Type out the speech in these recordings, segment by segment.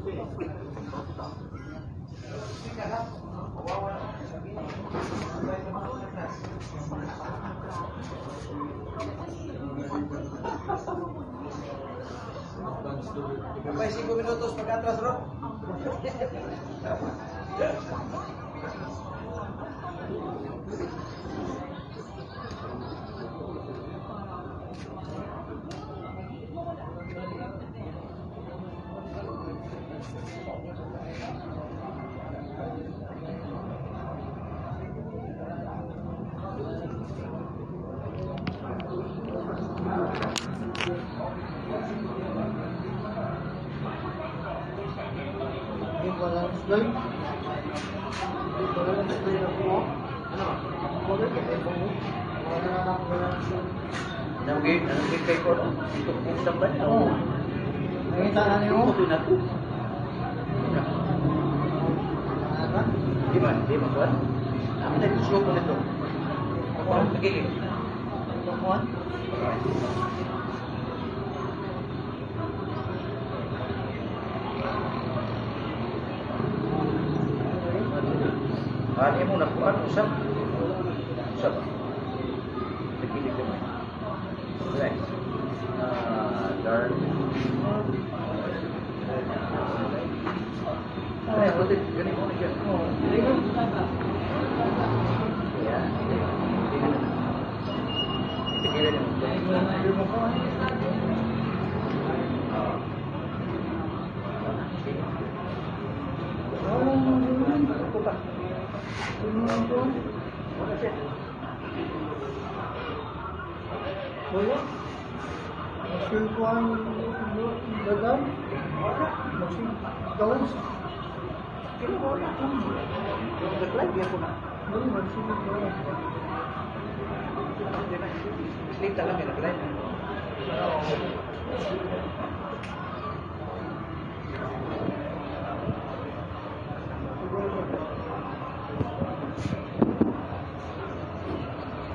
May 5 minutos pag-atras, bro. Balance line. Balance line ako. Ano? Wala ka Wala na lang balance line. Anong gate? Anong gate kay Kono? Ito po sa ba? Oo. Nakita na niyo? Ito na to. Ano? Di ba? Di ba kuan? Ako na gusto ko nito. Ako ang pagili. Kuan? Ani mo na kuan usap. Usap. Pagili ko man. Relax. Ah, dark. Ay, buti gani mo na siya. Oo. Yeah. Pigilan mo. Hindi mo kuan. Ah. Wala na rin. Ako pa. Hindi mo kuan. Wala siya. Wala. Masin kuan dagan. Wala. Masin gawas. Kilo wala. Yung nag-live yan ko na. Wala masin gawas. Slita lang yung nag-live.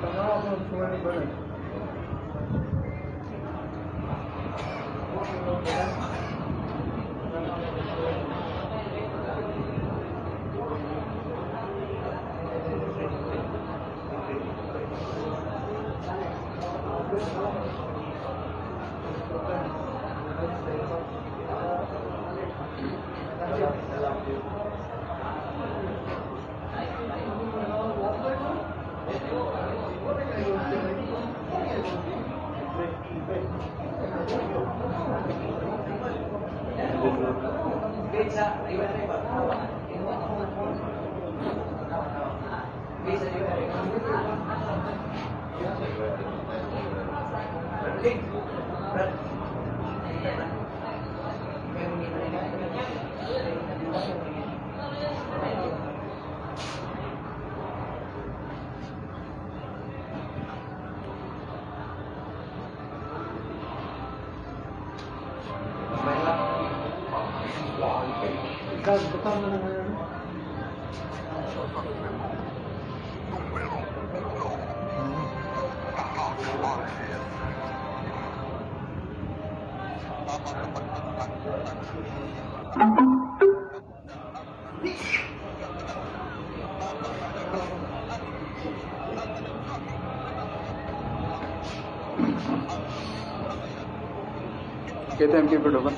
Tama ako kuan ba? Gate sa iba na iba. Gate sa iba. Brad. Brad. Ikaw, butang na lang ngayon. Kaya timekeeper ba?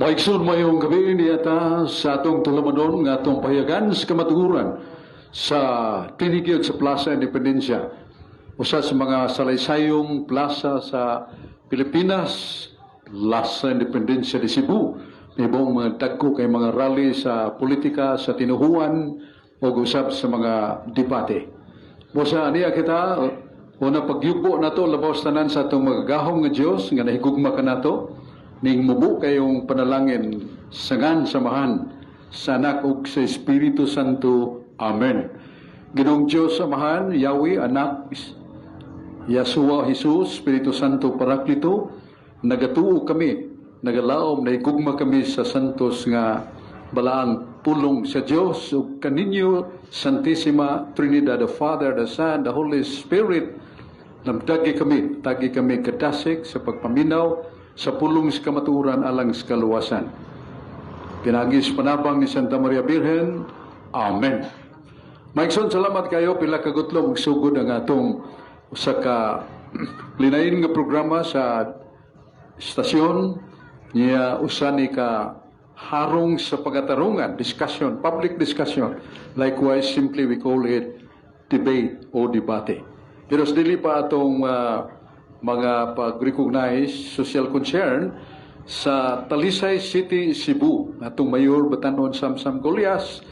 Maigsoon, mayong gabi niyata sa atong tulumanon nga atong pahayagan sa kamatuoran sa tinigil sa Plaza Independencia. Usa sa mga salaysayong plaza sa Pilipinas, Plaza Independencia de Cebu. Ibong mga dagko kay mga rally sa politika, sa tinuhuan, o usab sa mga debate. Mosa niya kita Una, pagyuko nato labaw sa tanan sa atong magagahom nga Dios nga nahigugma kanato ning mubo kayong panalangin sa ngan sa Amahan, sa Anak ug sa Espiritu Santo. Amen. Ginoong Dios Amahan, Yahweh, Anak, Yahshua Jesus, Espiritu Santo Paraklito, nagatuo kami, nagalaom, nahigugma kami sa santos nga balaang pulong sa Dios ug kaninyo Santissima Trinidad, the Father, the Son, the Holy Spirit. Lamdagi kami, tagi kami kadasig sa pagpaminaw sa pulong sa kamatuoran alang sa kaluwasan. Pinaagi sa panabang ni Santa Maria Birhen. Amen. Maigsoon, salamat kayo. Pila ka gutlo magsugod ang atong usa ka linain nga programa sa istasyon niya, usa ni ka harong sa pagatarungan, discussion, public discussion. Likewise, simply we call it debate o debate. Pero sa dili pa atong mga pag-recognize social concern sa Talisay City, Cebu, atong Mayor Batanon Samsam Golias,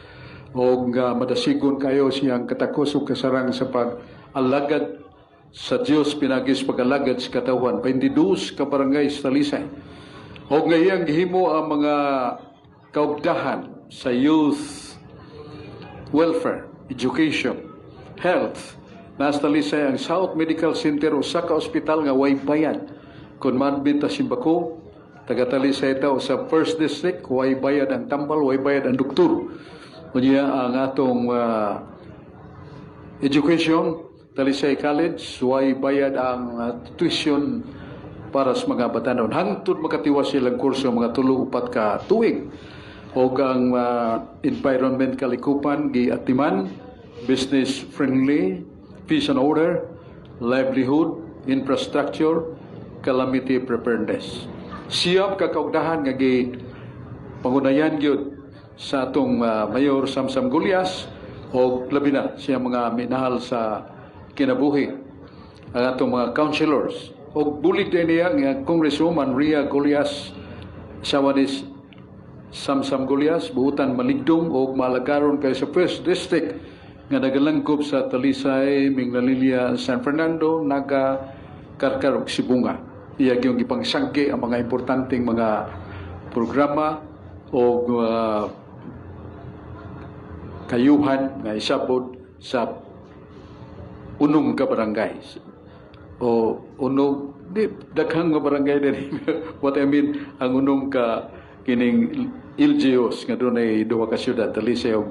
og madasigon kayo siyang katakos ug kasarang sa pag-alagad sa Dios pinaagi sa pag-alagad sa katawhan, 22 ka barangay sa Talisay. Og ngayang gihimo ang mga kaugdahan sa youth welfare, education, health. Nasa Talisay ang South Medical Center, usa ka ospital nga way bayad. Kung ma-admit ta simbako, taga Talisay ta sa first district, way bayad ang tambal, way bayad ang doktor. Unya ang atong education, Talisay College, way bayad ang tuition para sa mga batanon. Hangtod makatiwas silang kurso, mga 3, 4 ka tuig. Og ang environment, kalikupan, giatiman, business friendly, peace and order, livelihood, infrastructure, calamity preparedness. Siyam ka kaugdahan nga gi pangunayan gyud sa atong Mayor Samsam Gullas o labi na siya mga minahal sa kinabuhi, ang atong mga councilors og bulig din niya nga Congresswoman Ria Gullas, asawa ni Samsam Gullas, buutan maligdong og malagaron kay sa first district nga nagalangkob sa Talisay, Minglanilla, San Fernando, Naga, Carcar ug Sibonga. Iya gyud gipangsangki ang mga importanteng mga programa o kayuhan nga isabot sa unom ka barangay o unom, di daghang nga barangay din. What I mean, ang unom ka kining LGUs nga dunay duha ka syudad, Talisay ug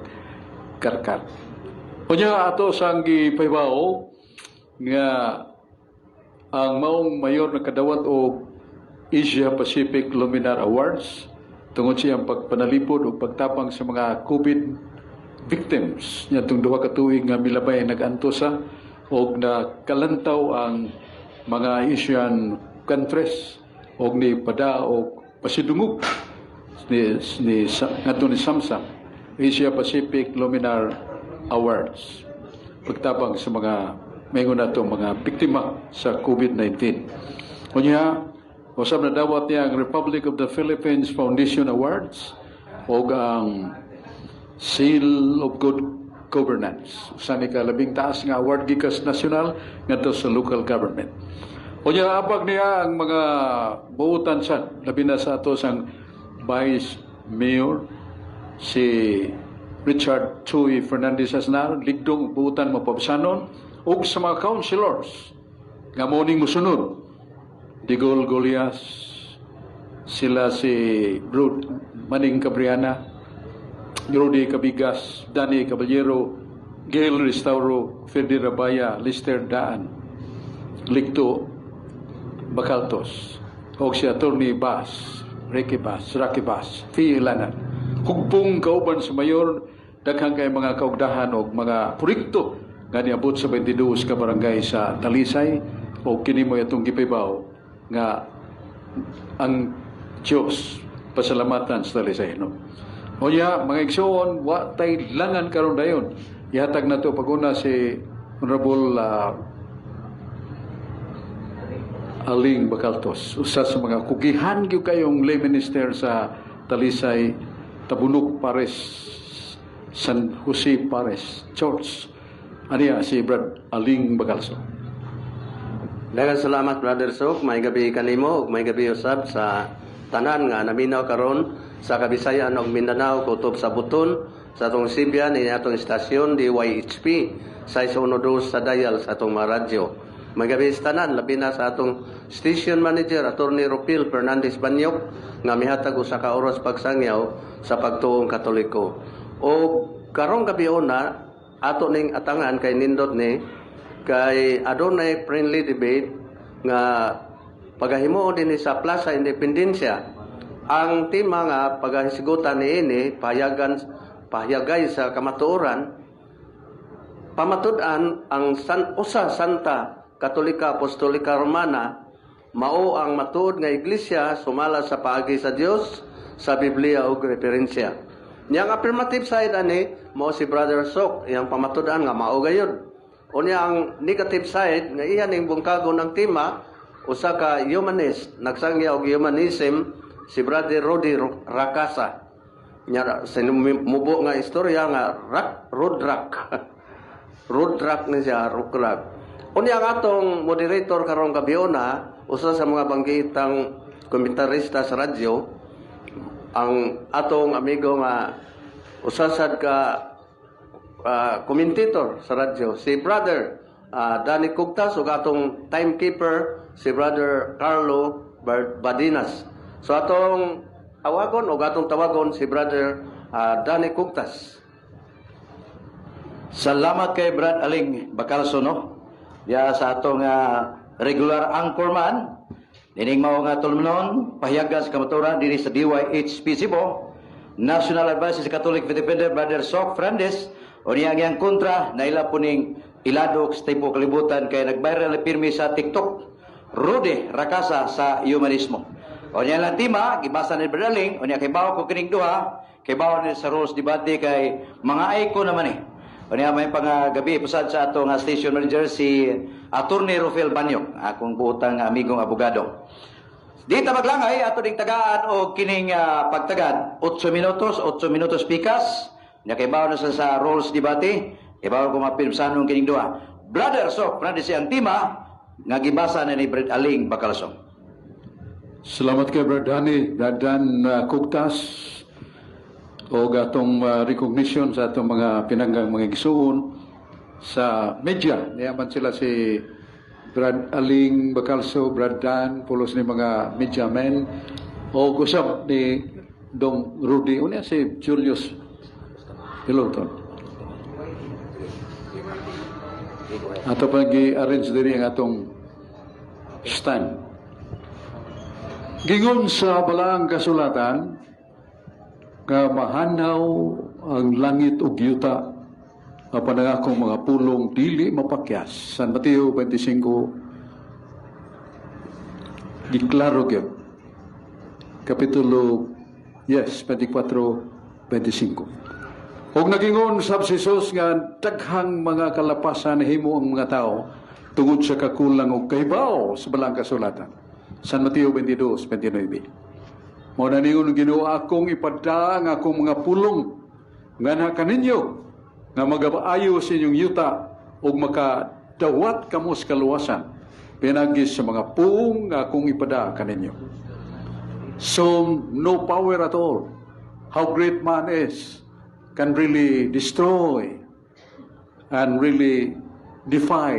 Carcar. Unya ato sang gipahibaw nga ang maong mayor nakadawat og Asia Pacific Luminar Awards tungod siyang pagpanalipod ug pagtabang sa mga COVID victims niadtong 2 ka tuig nga milabay nag-antosa og nakalantaw ang mga Asian countries og ni pada og pasidungog ni ngadto ni Samsam Asia Pacific Luminar Awards, pagtabang sa mga maingon nato mga biktima sa COVID-19. Unya, usab nadawat niya ang Republic of the Philippines Foundation Awards o ang Seal of Good Governance. Usa ni ka labing taas nga award gikas national ngadto sa local government. Unya abag niya ang mga buutan sa labi na sa ato sang Vice Mayor, si Richard Chuy Fernandez Aznar, ligdong buutan mapabsanon, ug sa mga councilors nga mo ning musunod, Digol Golias, sila si Brod Maning Cabriana, Rudy Cabigas, Danny Caballero, Gail Restauro, Ferdi Rabaya, Lister Daan, Licto Bacaltos, o si Attorney Bas, Ricky Bas, Rocky Bas, Fee Ilanan. Hugpong kauban sa mayor, daghang kay mga kaugdahan og mga proyekto nga niabot sa 22 ka barangay sa Talisay, o kini mo atong gipahibaw nga ang Diyos pasalamatan sa Talisay, no? Unya, mga igsoon, wa tay langan karon dayon. Ihatag nato paguna si Honorable Aling Bacaltos, usa sa mga kugihan gyud kayong lay minister sa Talisay, Tabunok Parish, San Jose Parish Church. Aniya si Brad Aling Bacalso. Daghang salamat, Brother Sok. Maayong gabii kanimo ug maayong gabii usab sa tanan nga naminaw karon sa Kabisayan ug Mindanao kutob sa buton sa atong Sibian ni atong istasyon DYHP 612 sa dial sa atong mga radyo. Maayong gabii sa tanan, labi na sa atong station manager, Attorney Rupil Fernandez Banyok, nga mihatag usa ka oras pagsangyaw sa pagtuong Katoliko. O karong gabiona ato ning atangan kay nindot ni kay adunay friendly debate nga pagahimuon dinhi sa Plaza Independencia. Ang tema nga pagahisgutan niini, pahayagan pahayagay sa kamatuoran, pamatud-an ang San, usa Santa Katolika Apostolika Romana mao ang matuod nga iglesia sumala sa paagi sa Dios sa Biblia ug referensya. Nya ang affirmative side ani mao si Brother Sok, iyang pamatud-an nga mao gayud. Unya ang negative side nga iya ning bungkagon ang tema, usa ka humanist, nagsangya og humanism, si Brother Rudy Rakasa. Nya sa mubo nga istorya nga Rak Rodrak. Rodrak ni siya, Rukrak. Unya ang atong moderator karong gabiona, usa sa mga banggitang komentarista sa radyo, ang atong amigo nga usa sad ka commentator sa radyo, si Brother Danny Cugtas, ug atong timekeeper si Brother Carlo Badinas. So atong tawagon ug atong tawagon si Brother Danny Cugtas. Salamat kay Brad Aling Bacalso, no? Diya sa atong regular anchorman nining mao nga tulumanon, pahayagan sa kamatuoran dinhi sa DYHP Cebu. National Advisor sa Catholic Defender, Brother Sok Fernandez, unya ang iyang kontra naila po ning iladok sa tibuok kalibutan kay nag-viral na pirmi sa TikTok, Rudy Rakasa sa humanismo. Unya lang tema gibasa ni Brad Aling, unya kay bawo ko kining duha, kay bawo ni sa rules debate kay mga icon naman eh. Unya may panggabi pasad sa ato nga station manager, si Attorney Rufel Banyok, akong buotang amigong abogado. Di ta maglangay, ato ding tagaan og kining pagtagad 8 minutos, 8 minutos pikas. Nya kay bawo na sa rules debate, kay bawo ko mapilmsanong kining duha. Brother Sok, Fernandez ang tema nga gibasa na ni Brad Aling Bacalso. Salamat kay Brad Danny, Brad Dan Cugtas, o atong recognition sa atong mga pinanggang mga igsuon sa media. Niyaman sila si Brad Aling Bacalso, Brad Dan, pulos ni mga media men, o usab ni Dong Rudy, unya si Julius Piloton. Ato pa gi-arrange diri ang atong stand. Gingon sa balaang kasulatan nga mahanaw ang langit ug yuta apan ang akong mga pulong dili mapakyas. San Mateo 25, giklaro gyud. Kapitulo, yes, 24, 25. Og nagingon sab si Jesus nga daghang mga kalapasan nahimo ang mga tao tungod sa kakulang og kahibaw sa balaang kasulatan. San Mateo 22, 29. Mao na ningon ang Ginoo, "Akong ipada ang akong mga pulong nganha kaninyo nga magaayo sa inyong yuta ug makadawat kamo sa kaluwasan pinagi sa mga puong nga akong ipada kaninyo." So no power at all, how great man is, can really destroy and really defy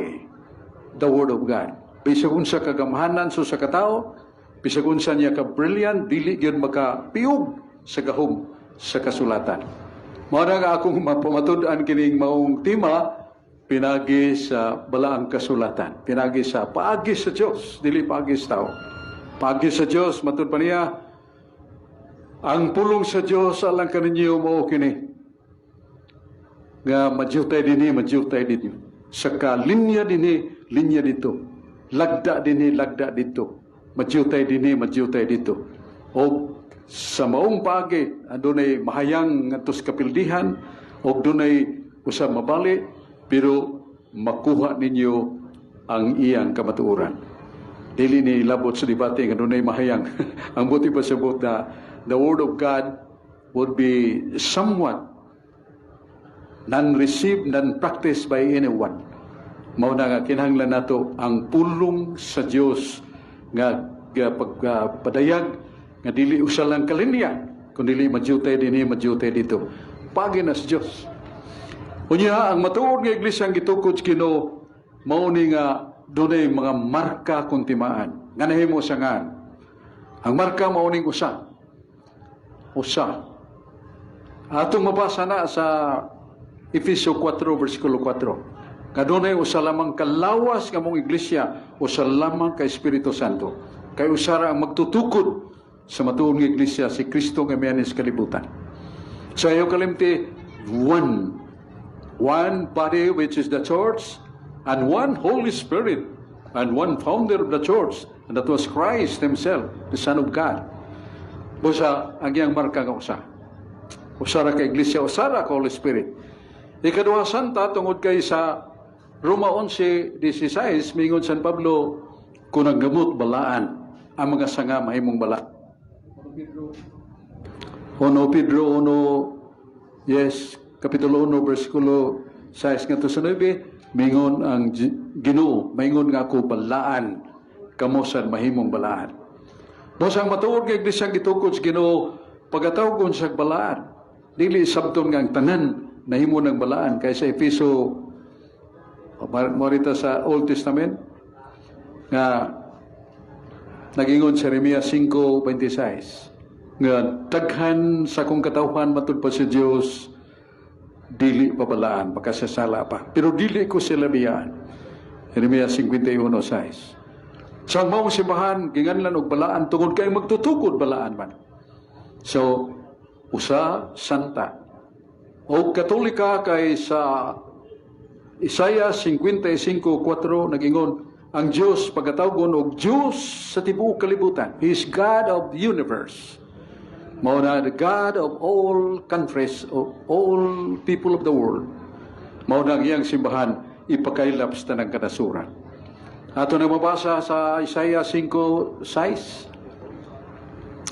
the word of God. Bisag unsa kagamhanan sa katao, bisag unsa niya ka brilliant, dili gyud makapiog sa gahom sa kasulatan. Mao na nga akong mapamatud-an kining maong tema pinagi sa balaang kasulatan, pinagi sa paagi sa Dios, dili paagi sa tao. Paagi sa Dios, matud pa niya, ang pulong sa Dios alang kaninyo mao kini nga madyutay dinhi, madyutay didto. Sa linya dinhi, linya didto. Lagda dinhi, lagda didto. Madyutay dinhi, madyutay didto. O sa maong paagi, adunay mahayang ngadto sa kapildihan o dunay usa mabali, pero makuha ninyo ang iyang kamatuoran. Dili ni labot sa debate nga dunay mahayang. Ang buot ipasabot na the word of God would be somewhat non-received, non-practiced by anyone. Mao na nga kinahanglan nato ang pulong sa Dios nga pagpadayag nga dili usa lang ka linya, kun dili madyutay dinhi, madyutay didto. Paagi na sa Dios. Unya, ang matuod nga iglesia ang gitukod sa Ginoo mao ni nga dunay mga marka kung timaan. Nga nahimo sa ngan. Ang marka mao ning usa. Usa. Atong mabasa na sa Efeso 4 versikulo 4. Kadunay usa lamang kalawas nga mong iglesia, usa lamang ka Espiritu Santo. Kay usara ang magtutukod sa matuod nga iglesia, si Kristo nga mianhi sa kalibutan. So ayaw kalimti, one. One body, which is the church, and one Holy Spirit, and one founder of the church, and that was Christ himself, the Son of God. Busa, ang iyang marka nga usa. Usa ra ka iglesia, usa ra ka Holy Spirit. Ikaduha, santa, tungod kay sa Roma 11:16, mingon San Pablo, kung ang gamot balaan, ang mga sanga mahimong bala. 1 Pedro 1, yes, Kapitulo 1, versikulo 6 ngadto sa 9, mingon ang Ginoo, maingon nga ako balaan, kamo sad mahimong balaan. Busa ang matuod nga iglesia gitukod sa Ginoo, pagatawgon sa balaan. Dili sabton nga ang tanan nahimo ng balaan kay sa Efeso, morita sa Old Testament nga nagingon sa Jeremias 5:26 nga daghan sa akong katawhan, matud pa sa Dios, dili pa balaan, makasasala pa, pero dili ko sila biyaan. Jeremias 51:6. So ang maong simbahan ginganlan og balaan tungod kay magtutukod balaan man. So usa, santa o Katolika, kay sa Isaiah 55:4 nagingon ang Dios pagkatawgon og Dios sa tibuok kalibutan. He is God of the universe. Mao na the God of all countries, of all people of the world. Mao na ang iyang simbahan ipakaylap sa tanang kanasuran. Ato na mabasa sa Isaiah 5:6.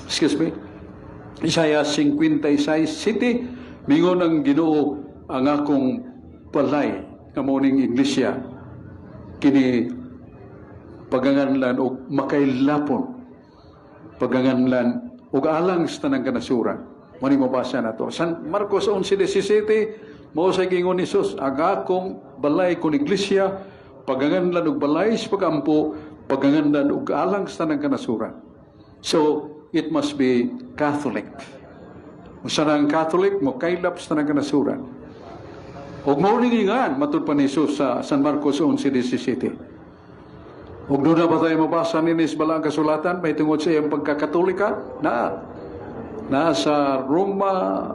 Excuse me. Isaiah 56:7, mingon ang Ginoo, ang akong balay nga mao ning iglesia kini paganganlan og makaylapon, paganganlan og alang sa tanang kanasuran. Mao ni mabasa nato. San Marcos 11:17, mao sa gingon ni Jesus, ang akong balay kun iglesia paganganlan og balay sa pagampo, paganganlan og alang sa tanang kanasuran. So it must be Catholic. Usa na ang Catholic mo kaylap sa tanang kanasuran. Og mao ning ingan matud pa ni Jesus sa San Marcos 11:17. Ug doon na ba tayo mabasa nini sa Balaang Kasulatan may tungod sa iyang pagkakatolika? Na. Nasa Roma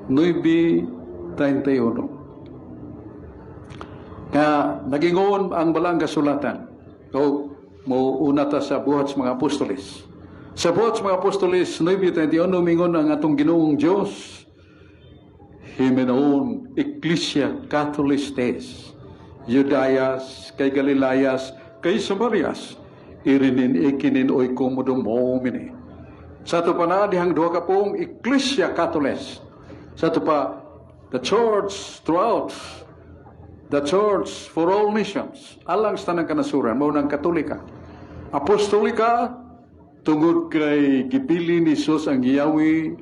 9:31. Kaya nagingon ang Balaang Kasulatan. O mo una ta sa Buhat sa mga Apostoles. Sa Buhat sa mga Apostoles 9:31, mingon ang atong Ginoong Dios, Himenaon Ecclesia Catholistes, Judaias, kay Galilayas, kay Samarias, irinin ikinin oikodomomene. Sa ato pa na dihang duha ka pong Ecclesia Catholis. Sa ato pa, the church throughout, the church for all nations, alang sa tanang kanasuran, mao nang Katolika. Apostolika, tungod kay gipili ni Jesus ang giyawi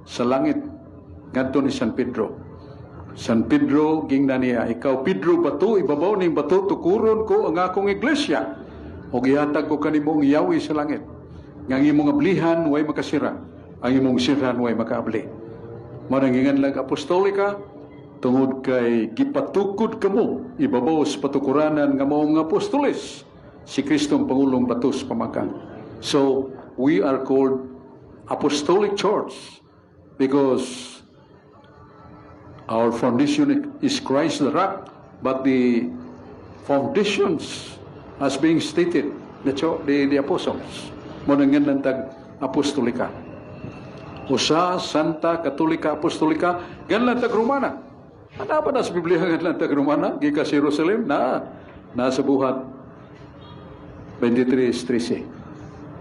sa langit ngadto ni San Pedro. San Pedro, gingna niya, "Ikaw Pedro, bato, ibabaw ning bato, tukuron ko ang akong iglesia. O gihatag ko kanimo ang yawi sa langit. Nga ang imong ablihan, way makasira. Ang imong sirhan, way makaabli." Mao nang lang apostolika, tungod kay gipatukod kamo, ibabaw sa patukuranan nga mao nga apostoles, si Kristong Pangulong bato sa pamagang. So, we are called Apostolic Church because our foundation is Christ the rock, but the foundations as being stated, the apostles. Mao nang tag apostolika. Usa, Santa, Katolika, Apostolika, ganlan tag Romana. Ano ba na sa Biblia ganlan tag Romana? Gikan sa Jerusalem? Na, nasa Buhat 23:13.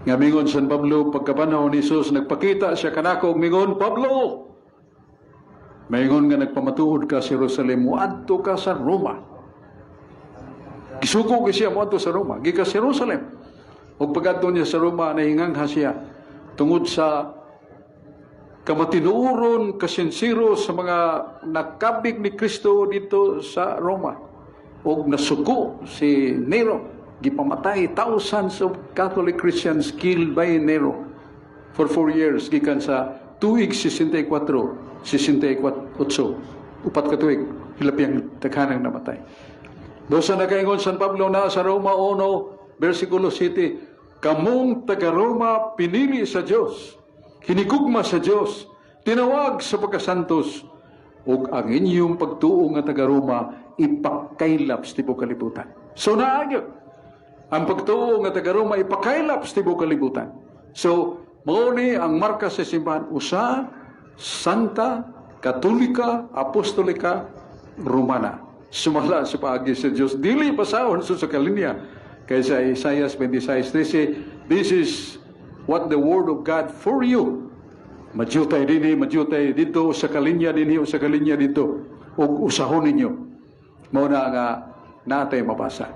Nga mingon San Pablo, pagkabanhaw ni Jesus, nagpakita siya kanako, mingon, "Pablo, maingon nga nagpamatuod ka sa Jerusalem, muadto ka sa Roma." Gisugo gyud siya moadto sa Roma, gikan sa Jerusalem. Ug pag-adto niya sa Roma, nahingangha siya tungod sa kamatinuoron, kasinsero sa mga nakabig ni Kristo dito sa Roma. Ug nasuko si Nero, gipamatay thousands of Catholic Christians killed by Nero for 4 years gikan sa tuig 64, 68, 4 ka tuig, hilapyang daghanang namatay. Dosa nakaingon San Pablo na sa Roma 1, versikulo 7, "Kamong taga-Roma, pinili sa Dios, hinigugma sa Dios, tinawag sa pagkasantos, ug ang inyong pagtuo nga taga-Roma ipakaylap sa tibuok kalibutan." So naa gyud ang pagtuo nga taga-Roma ipakaylap sa tibuok kalibutan. So, mao ni ang marka sa simbahan, usa, Santa, Katolika, Apostolika, Romana. Sumala sa paagi sa Diyos. Dili pasahon sa kalinya. Kaysa Isaiah 26:13, this is what the word of God for you. Madyutay dinhi, madyutay dito, sa kalinya dinhi, sa kalinya dito. Ug usahon ninyo. Mao na nga natay mabasa.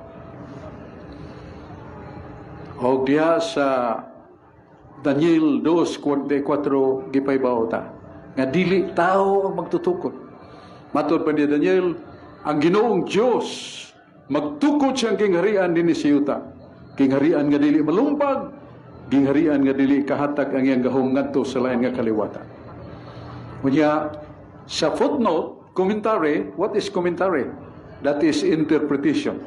Og diha sa Daniel 2:44 gipaybaw ta nga dili tao ang magtutukod. Matod pa ni Daniel, ang Ginoong Dios magtukod siyang gingharian dinhi sa yuta. Gingharian nga dili malumpag, gingharian nga dili kahatag ang iyang gahom ngadto sa lain nga kaliwatan. Unya sa footnote, commentary, what is commentary? That is interpretation.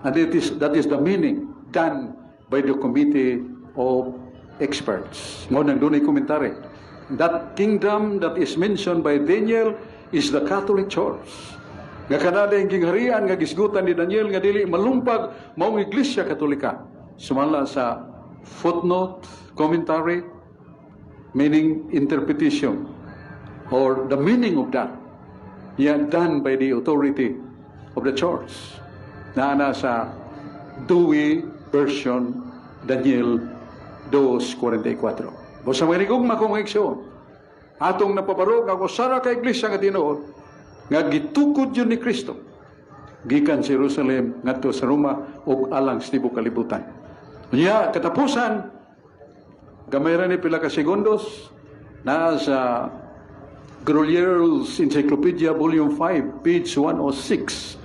And that is the meaning done by the committee of experts. Mao nang dunay commentary. That kingdom that is mentioned by Daniel is the Catholic Church. Nga kanada yung gingharian nga gisgutan ni Daniel nga dili malumpag maong Iglesia Katolika. Sumala sa footnote, commentary, meaning interpretation or the meaning of that, yeah, done by the authority of the church. Naa sa Douay version, Daniel 2.44. Busa mga hinigugma kong igsoon, atong napabarog ang usa ra ka iglesia nga tinuod nga gitukod gyud ni Kristo gikan sa Jerusalem ngadto sa Roma ug alang sa tibuok kalibutan. Unya katapusan, gamay ra ni pila ka segundos, naa sa Grolier's Encyclopedia, Volume 5, page 106,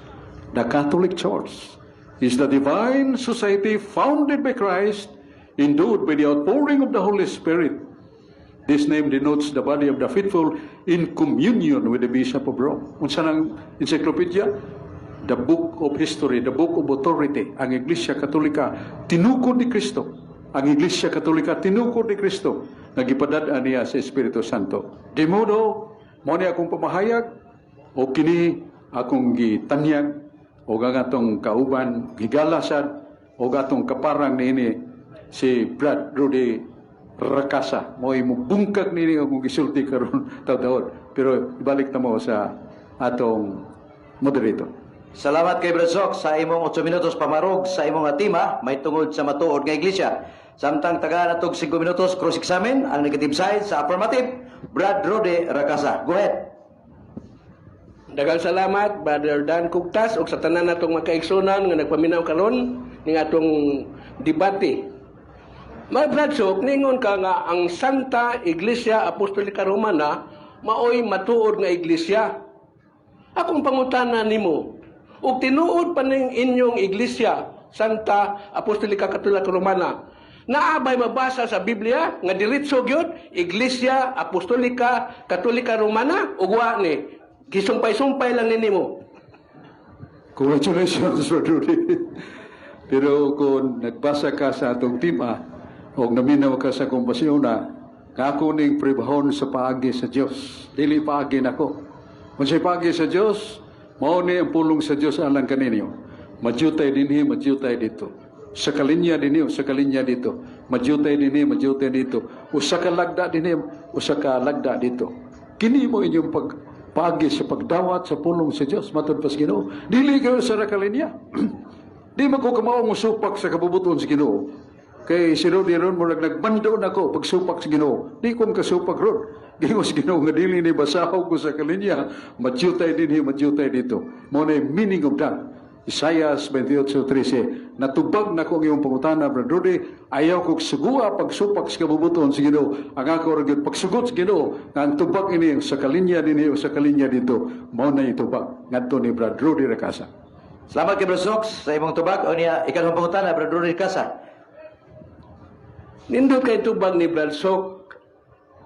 "The Catholic Church is the divine society founded by Christ, endowed by the outpouring of the Holy Spirit. This name denotes the body of the faithful in communion with the Bishop of Rome." Unsa nang encyclopedia? The book of history, the book of authority. Ang Iglesia Katolika, tinukod ni Kristo. Ang Iglesia Katolika, tinukod ni Kristo. Nagipadad niya sa Espiritu Santo. De modo, mao ni akong pamahayag, o kini akong gitanyag, o ang atong kauban, gigalasad, o atong kaparang niini si Brad Rudy Rakasa. Mo'y mubungkag nini akong gisulti karon taw-taon. Pero ibalik na mo sa atong moderator. Salamat kay Brad Sok sa imong 8 minutos pamarog sa imong tema may tungod sa matuod nga iglesia. Samtang tagaan natog 5 minutos cross-examine ang negative side sa affirmative, Brad Rode Rakasa. Go ahead. Daghang salamat, Brother Dan Kugtas, ug sa tanan natong mga kaigsunan nga nagpaminaw karon ning atong debate. Mga Brad Sok, ningon ka nga ang Santa Iglesia Apostolika Romana maoy matuod nga iglesia. Akong pangutana nimo, ug tinuod pa ning inyong iglesia, Santa Apostolika Katolika Romana, naa bay mabasa sa Biblia nga diretso gyud Iglesia Apostolika Katolika Romana ug wa ni? Gisumpay-sumpay lang ni nimo. Congratulations, Sir Rudy. Pero kung nagbasa ka sa atong tema o naminaw ka sa kumpasyon nga ako ning pribahon sa paagi sa Dios. Dili paagi nako. Kung sa paagi sa Dios, mao ni ang pulong sa Dios alang kaninyo. Madyutay dinhi, madyutay dito. Sa kalinya dinhi, sa kalinya dito. Madyutay dinhi, madyutay dito. Usa ka lagda dinhi, usa ka lagda dito. Kini mo inyong paagi sa pagdawat sa pulong sa Dios matod pa sa Ginoo. Dili kayo sa kalinya. Di man ko kamao mo supak sa kabubuton sa Ginoo. Kay si Rodi ron murag nagbando nako pagsupak sa Ginoo. Di ko makasupak ron. Ginoo sa Ginoo nga dili ni basahog ko sa kalinya. Madyutay dinhi, madyutay dito. Mao na yung meaning of that. Isaias 28:13. Natubag na ko ang iyong pangutana, Brad Rudy. Ayaw kog sugua pagsupak sa kabubut-on sa Ginoo. Ang ako ra gyud pagsugot sa Ginoo nga ang tubag ini sa kalinya dinhi o sa kalinya dito, mao na itubag ngadto ni Brad Rudy Rakasa. Salamat kay Brad Sox sa imong tubag. O niya, ikaduhang pangutana, Brad Rudy Rakasa. Nindot kay tubag ni Brad Sok.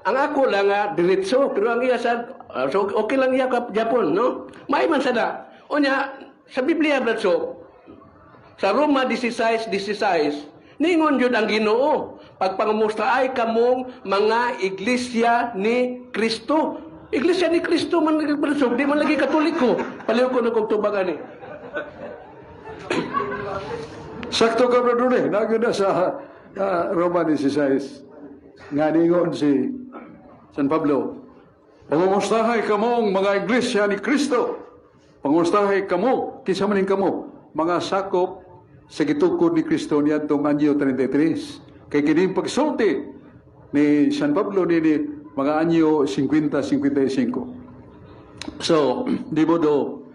Ang ako lang nga diretso, pero ang iya sa so okay lang iya ka Japon, no? May man sada. Unya sa Biblia, Brad Sok, sa Roma 16:16, ningon jud ang Ginoo, "Pagpangumusta ay kamong mga iglesia ni Kristo." Iglesia ni Kristo man, Brad Sok, di man lagi Katoliko. Paliw ko na kog tubag ani. Sakto ka, Brad Rudy. Naa na sa Roma 16. Nga ningon si San Pablo, "Pangumustahay kamong mga iglesia ni Kristo." Pangumustahay kamo, kinsa man ning kamo, mga sakop sa gitukod ni Kristo niadtong anyo 33. Kay kining pagsulti ni San Pablo nini mga anyo 50-55. So, di mo do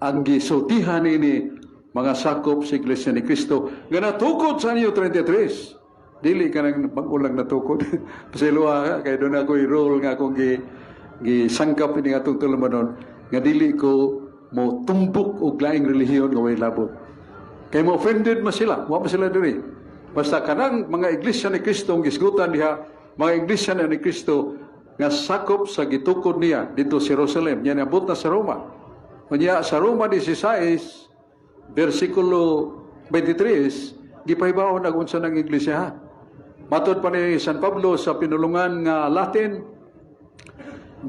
ang gisultihan ini mga sakop sa Iglesia ni Kristo nga natukod sa anyo 33. Dili ka nang bag-o lang natukod. Pasayloa ka, kay duna ko role nga akong gisangkap ini atong tulumanon nga dili ko mo tumbok og laing relihiyon nga way labot. Kay mo offended man sila, wa man sila diri. Basta kanang mga iglesia ni Kristo ang gisgutan diha, mga iglesia na ni Kristo nga sakop sa gitukod niya dito sa Jerusalem, niya niabot na sa Roma. Unya sa Roma 16 versikulo 23, gipahibaw nag unsa ng iglesia ha. Matod pa ni San Pablo sa pinulungan nga Latin,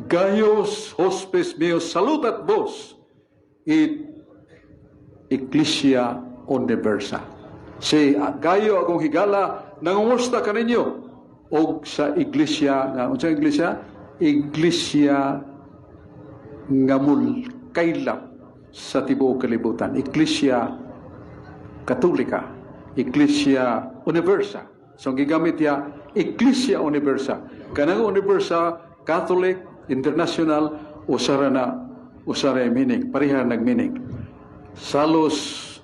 "Gaius hospes meus salutat vos et Ecclesia Universa." Si Gayo, akong higala, nangumusta kaninyo og sa iglesia nga unsa iglesia? Iglesia nga mulkaylap sa tibuok kalibutan. Iglesia Katolika, Iglesia Universa. So ang gigamit niya, Iglesia Universa. Kanang Universa, Catholic, International, usara na, usara yung meaning, pareha nag-meaning. Salos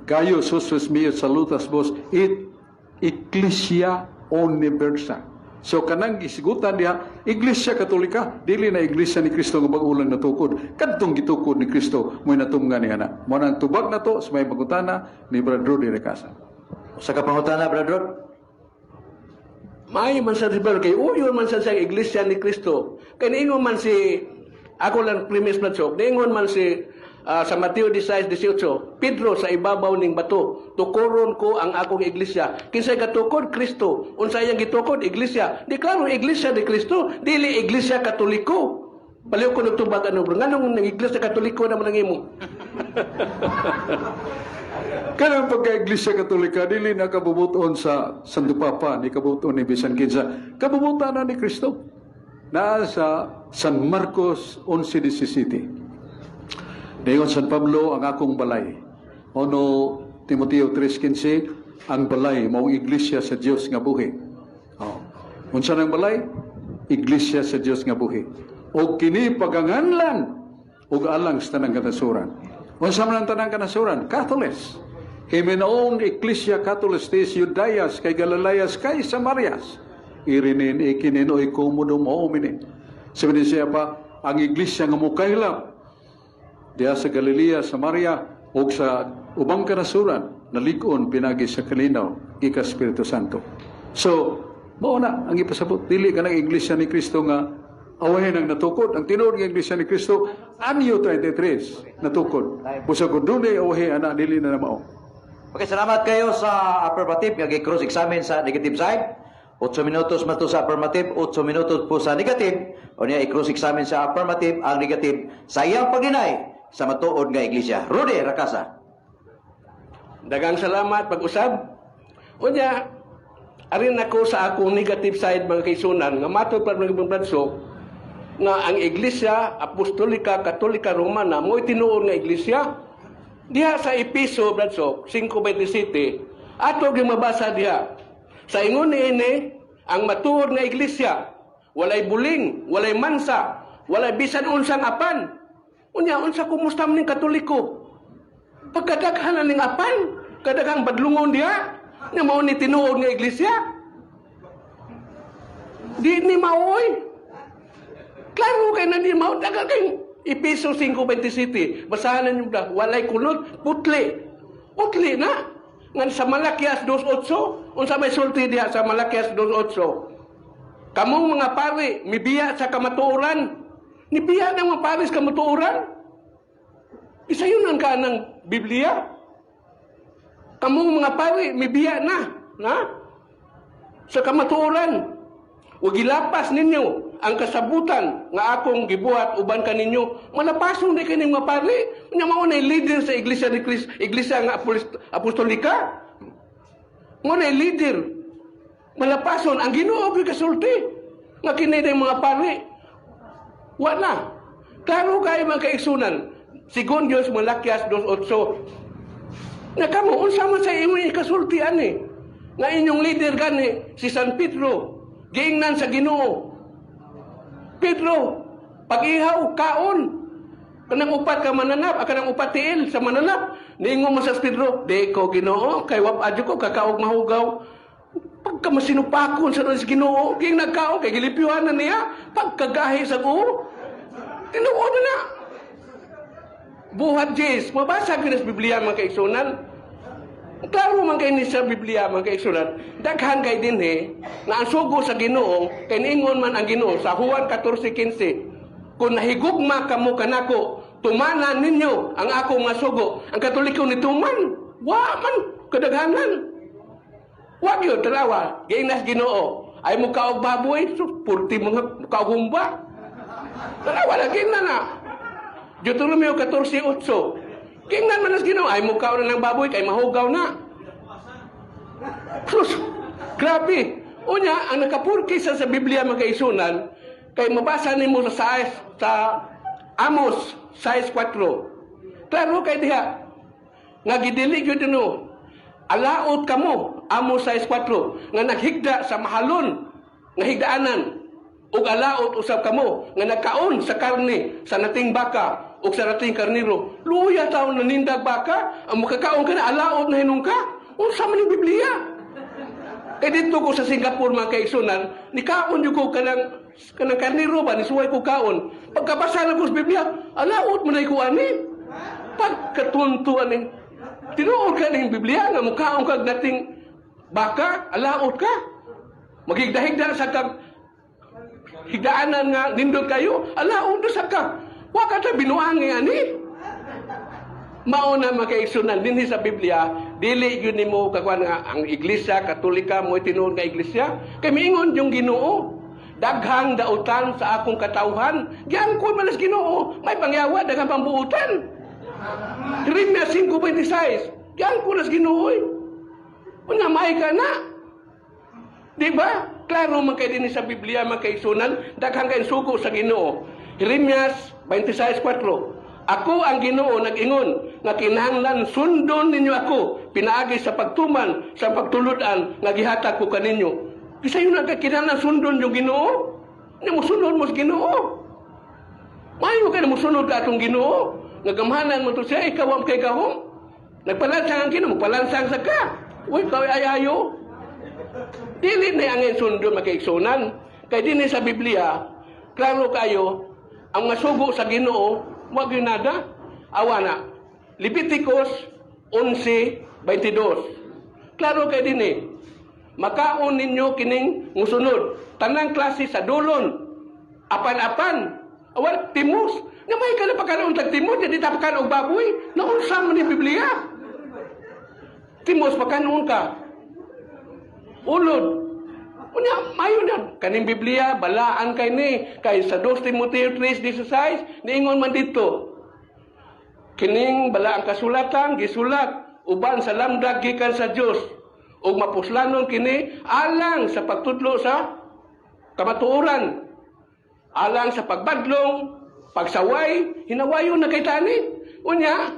Gaius hospes meus salutat vos et Ecclesia Universa. So kanang gisigutan diha, Iglesia Katolika, dili na Iglesia ni Kristo nga bag-o lang natukod. Kadtong gitukod ni Kristo mo'y natumga niya na. Mao nang tubag na to sa may pangutana ni Brad Rudy Recasa. Usa ka pangutana, Brad Rod. Maayo man sa Brad kay uyon man sa Iglesia ni Kristo. Kay niingon man si ako lang premise, Brad Sok, niingon man si sa Mateo 16:18, "Pedro, sa ibabaw ning bato, tukoron ko ang akong iglesia." Kinsay katukod? Kristo. Unsa iyang gitukod? Iglesia. Di klaro, Iglesia ni Kristo, dili Iglesia Katoliko. Paliw ko nagtubag ano, bro. Nganong ng Iglesia Katoliko naman ang imo? Kanang pagka-Iglesia Katolika, dili na kabubuton sa Santo Papa, ni kabubuton ni bisan kinsa. Kabubutan na ni Kristo. Naa sa San Marcos 11:17. Dayon San Pablo, "Ang akong balay." Uno Timoteo 3:15, ang balay mao iglesia sa Dios nga buhi. Oh. Unsa nang balay? Iglesia sa Dios nga buhi. Og kini paganganlan og alang sa tanang kanasuran. Unsa man ang tanang kanasuran? Catholics. Himenoon Ecclesia Catholics tis Judaias kai Galileas kai Samarias. Irinin ikinin oikomodum homine. Sabi siya pa, ang iglesia nga mukaylap diha sa Galilea, Samaria, ug sa ubang kanasuran, nalig-on pinagi sa kalinaw gikan Espiritu Santo. So, mao na ang ipasabot, dili kanang Iglesia ni Kristo nga awahin ang natukod. Ang tinuod nga Iglesia ni Kristo anyo 33 natukod. Busa kung dunay awahi ana, dili na na mao. Okay, salamat kayo sa affirmative nga gi-cross examine sa negative side. 8 minutos man to sa affirmative, 8 minutos po sa negative. O niya i-cross examine sa affirmative ang negative sa iyang pag-deny sa matuod nga iglesia. Rudy Rakasa. Daghang salamat pag-usab. Unya, arin ako sa akong negative side, mga kaigsuonan, nga matod pa mga Bradsok, nga ang Iglesia Apostolika Katolika Romana mo tinuod nga iglesia. Diha sa Episo, Bradsok, 5:27, ato gyud mabasa diha. Sa ingon niini, ang matuod nga iglesia, walay buling, walay mansa, walay bisan unsang apan. Unya, unsa kumusta man ning Katoliko? Pagkadaghan na ning apan, kadaghang badlungon diha, nga mao ni tinuod nga iglesia. Di ni maoy. Klaro kay na di mao, daghan kay Epeso 5:27. Basahan ninyo ba? Walay kunot, putli. Putli na. Ngan sa Malakias 2:8, unsa may sulti diha sa Malakias 2:8? Kamong mga pari, mibiya sa kamatuoran. Nibiya ng mga pari sa kamatuoran. Isayunan ka ng Biblia. Kamong mga pari, mibiya na. Na? Sa kamatuoran. Ug gilapas ninyo ang kasabutan nga akong gibuhat uban kaninyo. Malapason di kini mga pari. Nya mao na leader sa Iglesia ni Cristo, Iglesia nga Apostolika. Mao na leader. Malapason ang Ginoo gyud kasulti nga kini ng mga pari. Wa na. Klaro kayo, mga kaigsunan. Sigon Dios, Malakias 2:8. Nga kamo, unsa man sa imong ikasulti ani? Nga inyong leader gani si San Pedro, giingnan sa Ginoo. "Pedro, pag-ihaw, kaon. Kanang upat ka mananap, kanang upat tiil sa mananap." Niingon mo sa Pedro, "Di ko, Ginoo, kay wa adyo ko kakaog mahugaw." Pagka masinupakon sa Ginoo, ging nagkaon kay gilipyuhan na niya, pagkagahi sa uo. Tinuod na na. Buhat Jis, mabasa gyud sa Biblia, mga kaigsunan. Klaro man kay ni sa Biblia, mga kaigsunan. Daghan kay dinhi nga ang sugo sa Ginoo, kay niingon man ang Ginoo sa Juan 14:15. "Kung nahigugma kamo kanako, tumanan ninyo ang akong mga sugo." Ang Katoliko nituman, wa man kadaghanan. Wa gyud tanawa, giingnas Ginoo. "Ay mo kaog baboy, so, purti mga kaog humba." Tanawa na giingnan na. Deuteronomio 14:8. Giingnan man as Ginoo, "Ay mo kaon na ng baboy kay mahugaw na." Sus, grabe. Unya, ang nakapurki sa Biblia, mga kaigsunan, kay mabasa nimo sa Amos 6:4. Klaro kay diha nga gidili gyud no. "Alaot kamo," Amos 6:4, "nga naghigda sa mahalon nga higdaanan ug alaot usab kamo nga nagkaon sa karne sa nating baka ug sa nating karniro." Luya taon nanindag baka, ang makakaon ka na, alaot na hinung ka. Unsa man yung Biblia? Kay dito ko sa Singapore, mga kaigsunan, nikaon jud ko kanang karniro ba, nisuway ko kaon. Pagkabasa na ko sa Biblia, alaot man ay ko ani. Pagkatunto ani. Tinuod ka ning Biblia nga mukaon kag nating baka, alaot ka. Maghigda-higda sa kag higdaanan nga nindot kayo, alaot na sa ka. Wa ka ta binuangi ani. Mao na, mga kaigsunan, dinhi sa Biblia, dili gyud nimo kakuan nga ang Iglesia Katolika mo tinuod nga iglesia, kay miingon yung Ginoo, "Daghang dautan sa akong katawhan." Giangkon man as Ginoo, may pangyawa, daghang pambuutan. Jeremias 5:26. Giangkon as Ginoo. Unya may ka na. Di ba? Klaro man kay dinhi sa Biblia, mga kaigsunan, daghang kay sugo sa Ginoo. Jeremias 26:4. "Ako ang Ginoo nag-ingon nga kinahanglan sundon ninyo ako pinaagi sa pagtuman sa pagtulud-an nga gihatag ko kaninyo." Bisayon na kay kinahanglan sundon yung Ginoo. Nya mosunod mo sa Ginoo. Maayo kay mosunod ka atong Ginoo. Nga gamhanan mo to siya, ikaw ang kay gahom. Nagpalansang ang Ginoo, magpalansang sa ka. Uy, ikaw ay ayo. Dili na ang sundon, makaigsunan. Kay dinhi sa Biblia, klaro kayo, ang mga sugo sa Ginoo, wag yun nada. Awa na. Leviticus 11:22. Klaro kay dinhi. "Makaon ninyo kining musunod. Tanang klase sa dulon. Apan-apan." Awal, timos. Nga may ka na pagkaroon tag timos, di ta pagkaroon og baboy. Naunsa man ni Biblia? Timos, pagkaroon ka. Ulod. Unya, mayo na. Kaning Biblia, balaan kay ni. Kay sa 2 Timoteo 3:16, niingon man dito. "Kining balaang kasulatan, gisulat uban sa lamdag gikan sa Dios ug mapuslanon kini alang sa pagtudlo sa kamatuoran, alang sa pagbadlong, pagsaway." Hinawayon na kay tani. Unya,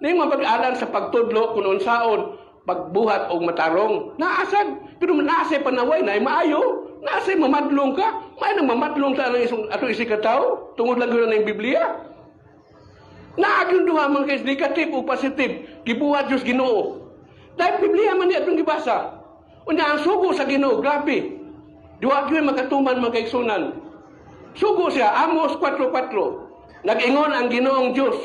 ning mapag-alang sa pagtudlo kung unsaon pagbuhat og matarong. Naasag, pero naasay panaway na maayo, naasay mamadlong ka, may nang mamadlong ta ng isang ato isi ka tao, tungod lang gyud ng Biblia. Naa gyung duha, mga guys, negative o positive, gibuhat Diyos Ginoo. Dahil Biblia man niya itong gibasa. Unya ang sugo sa Ginoo, grabe. Duha gyud makatuman, mga kaigsunan. Sugo siya, Amos 4.4. Nag-ingon ang Ginoong Diyos,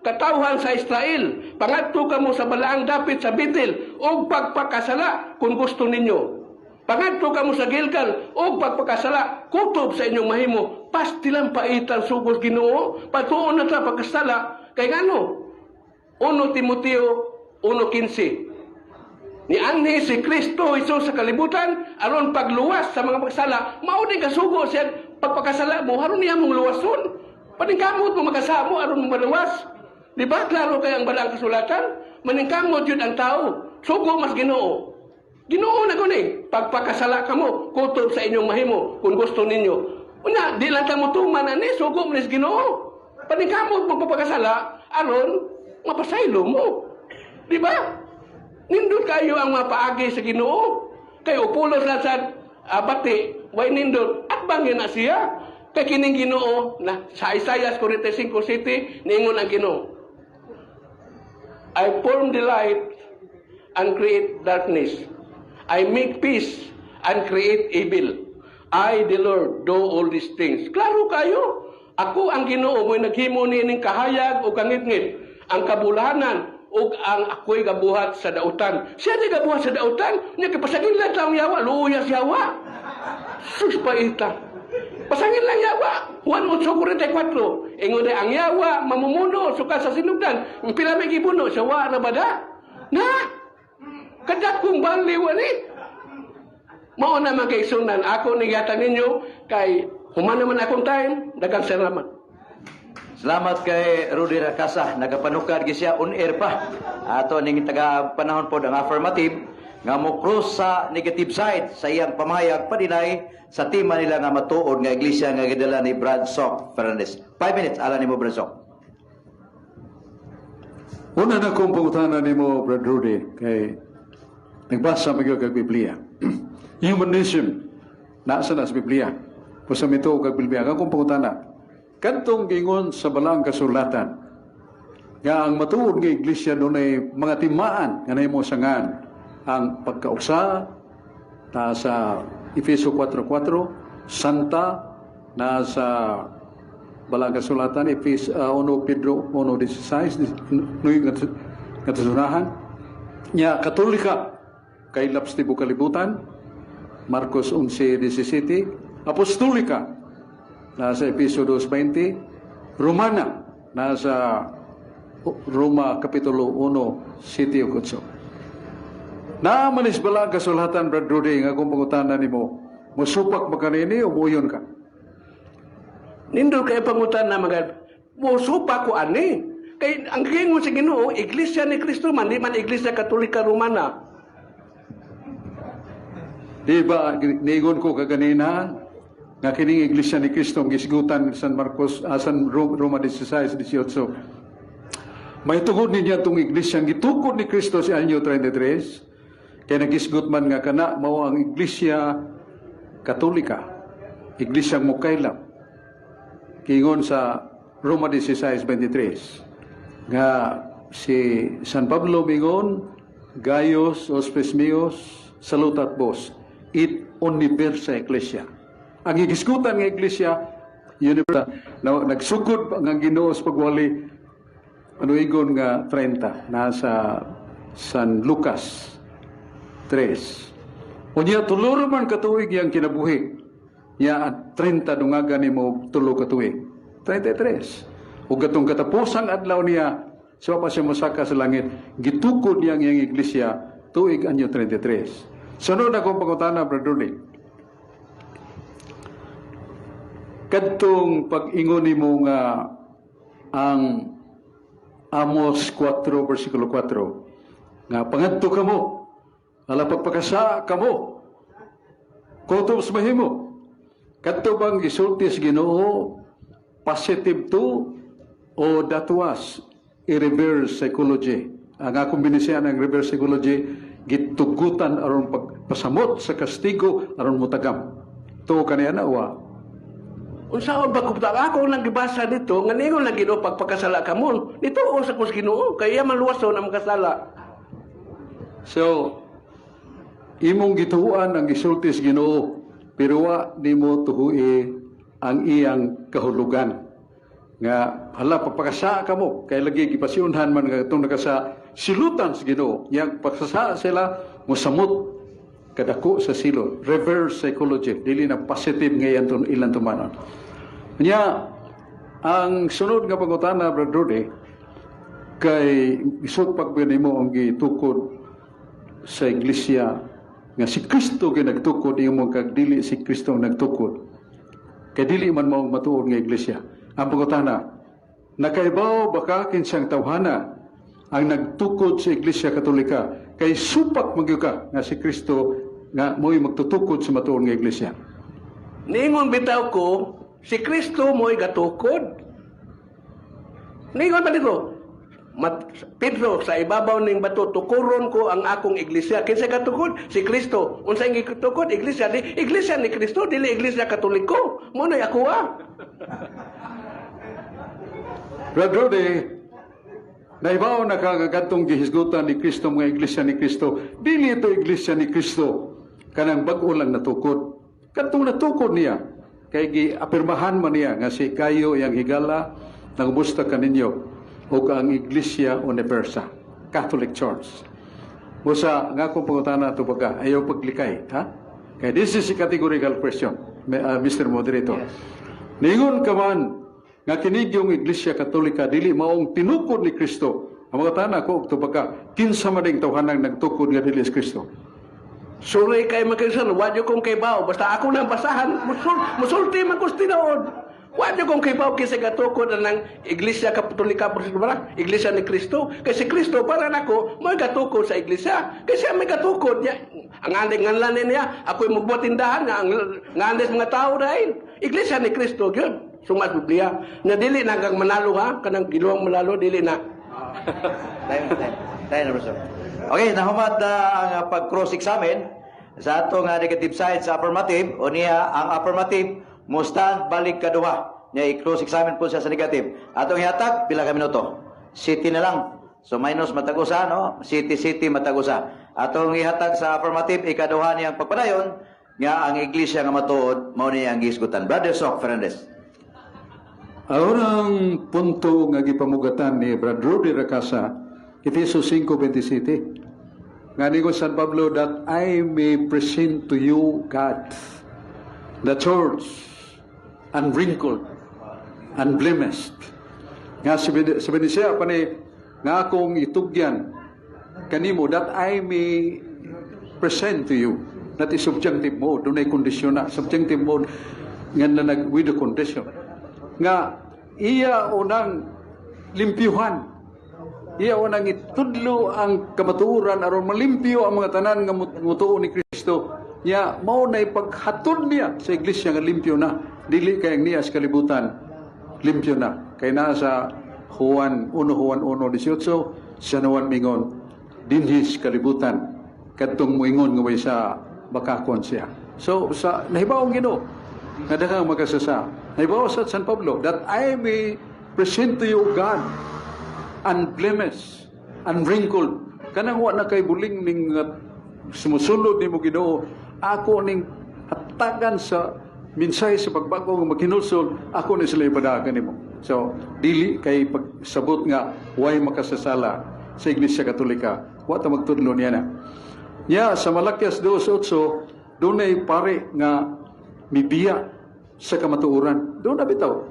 "Katawhan sa Israel, pangadto kamo sa balaang dapit sa Betel ug pagpakasala kung gusto ninyo. Pangadto kamo sa Gilgal ug pagpakasala, kutob sa inyong mahimo." Pastilang paitan sugos Ginoo, patuon na ta pagkasala. Kay ngano? 1 Timoteo 1:15. Nianhi si Kristo Jesus sa kalibutan aron pagluwas sa mga magsala. Mao din kasugo siya, pagpakasala mo aron niya mong luwason. Paningkamot mo makasamo aron mo maluwas. Di ba klaro kay ang balaang kasulatan? Maningkamot yun ang tao. Sugo mas Ginoo. Ginoo na guni. Pagpakasala kamo, kutob sa inyong mahimo kung gusto ninyo. Unya, di lang ta mo tuman ani, sugo man is Ginoo. Paningkamot mo pagpakasala aron mapasaylo mo. Di ba? Nindot kayo ang mga paagi sa Ginoo. Kay upulos lang sa bati, way nindot, at bangin na siya. Kay kining Ginoo na sa Isaiah 45:7, niingon ang Ginoo, "I form the light and create darkness. I make peace and create evil. I, the Lord, do all these things." Klaro kayo. Ako ang Ginoo mo'y naghimo niining kahayag o kangitngit, ang kabulahanan ug ang ako'y gabuhat sa dautan. Siya di gabuhat sa dautan, nya kipasagin lang taong yawa, luya siya yawa. Sus, paita. Pasangin lang yawa. Juan 8:44. Ingon na ang yawa mamumuno suka sa sinugdan. Ang pila may gibuno siya wa na bada. Na. Kadak kong baliw ani. Mao na, mga kaigsunan, ako ni yata ninyo kay human naman akong time, daghang salamat. Salamat kay Rudy Rakasa. Nagapanukad gi siya on air pa. Ato ning taga panahon pod ang affirmative nga mo cross sa negative side sa iyang pamahayag padinay sa tema nila nga matuod nga iglesia nga gidala ni Brad Soc Fernandez. 5 minutes ala nimo, Brad Soc. Una na kong pangutana nimo, Brad Rudy, kay nagbasa mo gyud kag Biblia. Humanism, nasa na sa Biblia. Basta mituo kag Biblia. Ang akong pangutana, kadtong gingon sa balaang kasulatan, nga ang matuod nga iglesia dunay mga timaan nga nahimo sangan ang pagkausa na sa Efeso 4.4, Santa na sa balaang kasulatan, Efeso 1 Pedro 1.16, nuy nga tasunahan nya, Katolika kay laps tibuok kalibutan, Marcos 11.17, Apostolika nasa Efeso 2.20, Romana nasa Roma Kapitulo 1, 7 ug 8. Naamanis bala ang kasulatan, Brad Rudy, nga kung pangutana nimo, musupak ba kanini o muyon ka? Nindot kay pangutana, mga musupa ko ani. Kay ang giingon sa Ginoo, Iglesia ni Kristo man, di man Iglesia Katolika Romana. Di ba, niingon ko kaganina, nga kining Iglesia ni Kristo ang gisgutan ni San Marcos, San Roma 16, 18. May tungod niya itong iglesia, ang gitukod ni Kristo sa anyo 33, kaya nagisgot man nga kana mao ang Iglesia Katolika, Iglesia Mukaylap. Kingon sa Roma 16:23 nga si San Pablo mingon, "Gaius hospes meus salutat vos et universa ecclesia." Ang gigisgutan nga iglesia universa na nagsugod nga Ginoo sa pagwali panuigon nga 30 nasa San Lucas 3. Unya tulo man katuig yang kinabuhi. Nya at 30 dungagan nimo tulo ka tuig. 33. Ug katong katapusang adlaw niya sa pa siya mosaka sa langit, gitukod niya ang iyang iglesia tuig anyo 33. Sunod akong pangutana, Brother Rudy. Kadtong pag-ingon nimo nga ang Amos 4 versikulo 4 nga pangadto kamo ala pagpakasa kamo kutob sa mahimo, kadto bang gisulti sa Ginoo positive to o that was a reverse psychology? Ang akong binisiyan, ang reverse psychology, gitugutan aron pagpasamot sa kastigo aron mutagam. Tuo kaniya na wa? Unsaon ba ko ako lang gibasa dito nga ningon lang Ginoo pagpakasala kamo. Nituo sa ko sa Ginoo kay iya man luwason ang makasala. So, imong gituoan ang gisulti sa Ginoo, pero wa nimo tuhui ang iyang kahulugan. Nga hala, pagpakasa kamo kay lagi gipasiunhan man nga itong nakasa silutan sa Ginoo. Yang pagkasa sila mosamot kadako sa silot. Reverse psychology, dili na positive nga iyan ilang tumanon. Nya ang sunod nga pangutana, Brother Rudy, kay isugpak ba nimo ang gitukod sa iglesia nga si Kristo kay nagtukod imo kag dili si Kristo ang nagtukod kay dili man mao matuod nga iglesia? Ang pangutana, nakaibaw ba ka kinsang tawhana ang nagtukod sa Iglesia Katolika, kay supak magyud ka nga si Kristo nga mo'y magtutukod sa matuod nga iglesia? Ningon bitaw ko, si Kristo mo'y gatukod. Ningon ba dito? Pedro, sa ibabaw ning bato tukuron ko ang akong iglesia. Kinsa gatukod? Si Kristo. Unsa ang gitukod? Iglesia di iglesia ni Kristo, dili Iglesia Katoliko. Mo na ako ah. Brother Rudy, naibaw na ka nga kadtong gihisgutan ni Kristo mga iglesia ni Kristo, dili ito iglesia ni Kristo kanang bag-o lang natukod. Kadtong natukod niya, kay giapirmahan man niya nga si Gayo iyang higala, nangumusta kaninyo ug ang Iglesia Universa, Catholic Church. Busa nga akong pangutana to baga, ayaw paglikay, ha? Kay this is a categorical question, Mr. Moderator. Ningon ka man nga kinig yung Iglesia Katolika dili maong tinukod ni Kristo. Ang mga tana ko og tubaga, kinsa man ding tawhanang nagtukod nga dili si Kristo? Sorry kay makaisan, wa jud kong kaybaw. Basta ako lang basahan, musulti man ko sa tinuod. Wa jud kong kaybaw kinsa gatukod ng Iglesia Katolika por ba? Iglesia ni Kristo. Kay si Kristo para nako mo'y gatukod sa iglesia. Kay siya may gatukod niya. Ang aning nganlan niya, ako'y magbuhat tindahan nga ang nganis mga tao dahil. Iglesia ni Kristo gyud. Sumas Biblia. Na dili na kang manalo ha, kanang giluwang manalo dili na. Tayo, tayo. Tayo na, Professor. Okay, nahumat na ang pag-cross-examine sa atong negative side sa affirmative. O niya, ang affirmative, mo stand balik kaduha. Niya, i-cross-examine po siya sa negative. Atong ihatag, pila ka minuto? Siyete na lang. So minus matag usa, no? Siyete, siyete, matag usa. Atong ihatag sa affirmative, ikaduha niyang pagpadayon, nga ang iglesia nga matuod, mao niya ang gihisgutan. Brother Sok Fernandez. Ang unang punto nga gipamugatan ni Brad Rudy Racasa, Efeso 5:27. Nga ni San Pablo, "That I may present to you God, the church, unwrinkled, unblemished." Nga sabi ni siya, pa ni, nga akong itugyan kanimo, "That I may present to you." That is subjunctive mode. Dunay kondisyon na. Subjunctive mode nga na nag with the condition. Nga iya unang limpyuhan. Iya unang itudlo ang kamatuoran aron malimpyo ang mga tanan nga mutuo ni Kristo. Nya mao na ipaghatod niya sa iglesia nga limpyo na. Dili kay ang niya sa kalibutan limpyo na. Kay naa sa Juan 1 Juan 1:18, San Juan mingon dinhi sa kalibutan kadtong moingon nga way sa bakakon siya. So sa nahibaw ang Ginoo nga daghang makasasa. Nahibaw sa San Pablo, "That I may present to you God unblemished, unwrinkled." Kanang wa na kay buling ning sumusulod nimo Ginoo, ako ning hatagan sa mensahe sa pagbago nga maghinulsol, ako ni sila ipadagan nimo. So, dili kay pagsabot nga way makasasala sa Iglesia Katolika. Wa ta magtudlo niya na. Nya sa Malakias 2:8, dunay pare nga mibiya sa kamatuoran. Doon na bitaw.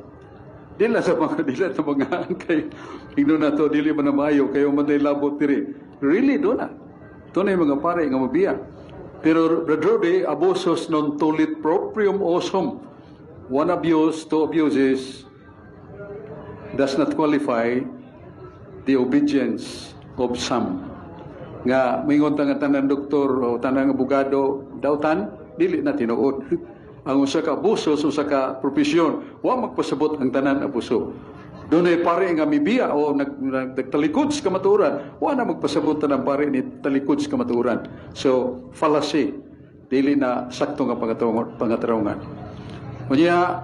Dili sa mga kay ingnon na to dili man na maayo kayo man day labot diri. Really doon na. Doon na yung mga pare nga mabiya. Pero Brother Rudy, abusus non tollit proprium usum. One abuse, two abuses does not qualify the obedience of some. Nga mingon ta nga tanan doktor o tanang abogado dautan, dili na tinuod. Ang usa ka abuso sa usa ka propesyon, wa magpasabot ang tanan abuso. Dunay pare nga mibiya o nagtalikod sa kamatuoran, wa na magpasabot tanang pare ni talikod sa kamatuoran. So, fallacy, dili na sakto nga pangatarungan. Unya,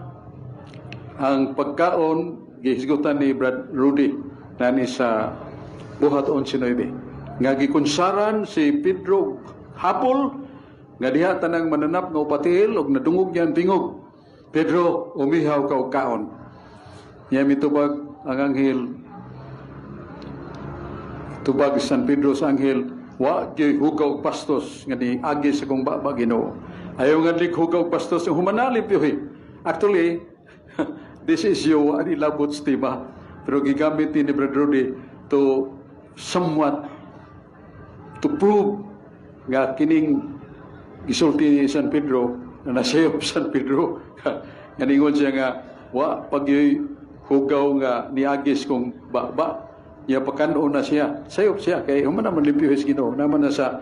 Ang pagkaon gihisgutan ni Brad Rudy nani sa Buhat 11:9 nga gikunsaran si Pedro hapol nga diha tanang mananap nga upatil og nadungog niya ang tingog, "Pedro, umihaw ka og kaon." Nya mitubag ang anghel, tubag San Pedro sa anghel, "Wa gyud hugaw og pastos nga niagi sa kong baba, Ginoo." Ayaw nga hugaw og pastos ang humana limpyohi. Actually, this is your ani labot sa tema, pero gigamit ni Brad Rudy to somewhat to prove nga kining gisulti ni San Pedro na nasayop San Pedro nga ningon siya nga wa pagyoy hugaw nga niagis kong baba niya, pakanon na siya. Sayop siya kay human naman limpyo sa Ginoo naman na sa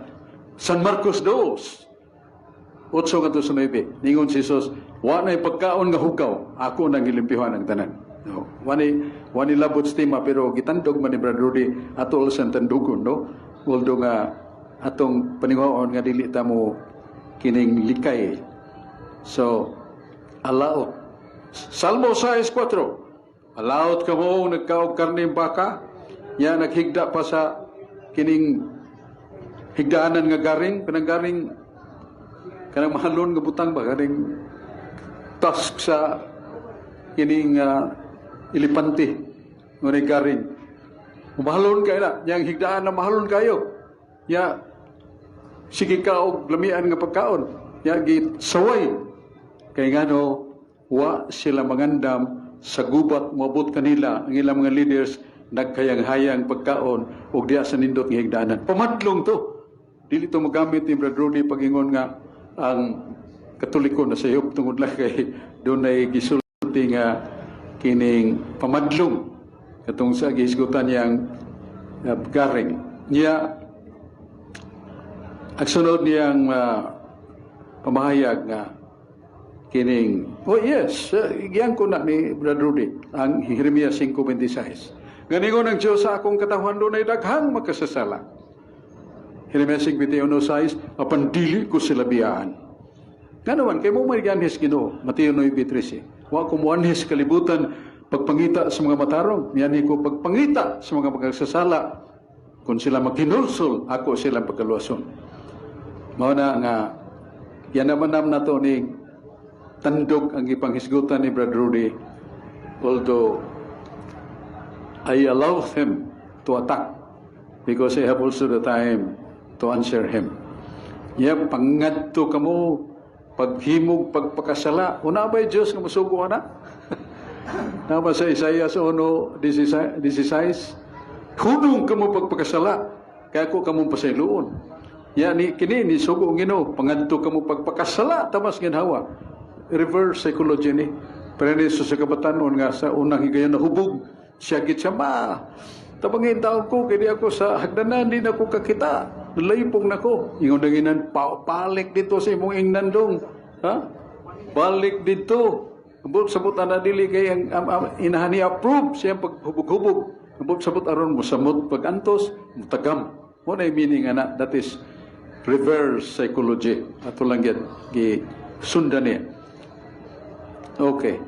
San Marcos 2, 8 ngadto sa 9. Ningon si Jesus, "Wa na pagkaon nga hugaw, ako nang gilimpyuhan ang tanan." No, wani labot sa tema, pero gitandog man ni Brad Rudy, ato sa tandugon, no, although nga atong paninguhaon nga dili ta mo kining likay. So alaot, Salmo 6:4, "Alaot kamo nagkaog karne baka ya naghigda pa sa kining higdaanan nga garing," kanang garing, kanang mahalon nga butang ba, kaning tusk sa kining elepante nga ni garing. Mahalon kayo na yang higdaan na mahalon kayo ya, sige ka og lamian nga pagkaon ya, saway kay ngano wa sila mangandam sa gubat moabot kanila ang ilang mga leaders nagkayang-hayang pagkaon og diya sa nindot nga higdaanan. Pamadlong to. Dili to magamit ni Brad Rudy pagingon nga ang Katoliko na sayop tungod lang kay dunay gisulti nga kining pamadlong katong sa gihisgutan niyang garing niya. Ang sunod niyang pamahayag nga kining, oh yes, giyan ko na ni Brad Rudy ang Jeremias 5:26 nga ningon ang Diyos, "Sa akong katawhan dunay daghang makasasala." Jeremias 51:6, "Apan dili ko sila biyaan." Nga naman, kay mo may gianhis Ginoo, Mateo 9:13. "Wa ko moanhis kalibutan pagpangita sa mga matarong. Mianhi ko pagpangita sa mga magkasasala. Kung sila maghinulsol, ako silang pagkaluwason." Mao na nga, yan naman nam nato ni tandog ang ipanghisgutan ni Brad Rudy, although I allow him to attack because I have also the time to answer him. Ya, pangadto kamo paghimog pagpakasala. Una ba'y Diyos nga musugo ana? Nama sa Isaiah 1:16, "Hunong kamo pagpakasala, kaya ako kamong pasayloon." Yani kini ni sugo ang Ginoo, pangadto kamo pagpakasala tamas ginhawa. Reverse psychology ni. Pero ni sa kabatanon nga sa unang higayon nahubog siya gid siya ma. Tabangin taon ko, kaya di ako sa hagdanan, di na ko kakita. Nalaypong na ko. Ingon na ginan, "Balik dito sa imong ingnan dong. Ha? Balik dito." Ambot sabot ana dili kay ang inahan ni approve siya paghubog-hubog. Ambot sabot aron mo samot pag-antos, mutagam. Mo na meaning ana, that is reverse psychology. Ato lang gyud gi sundan niya. Okay.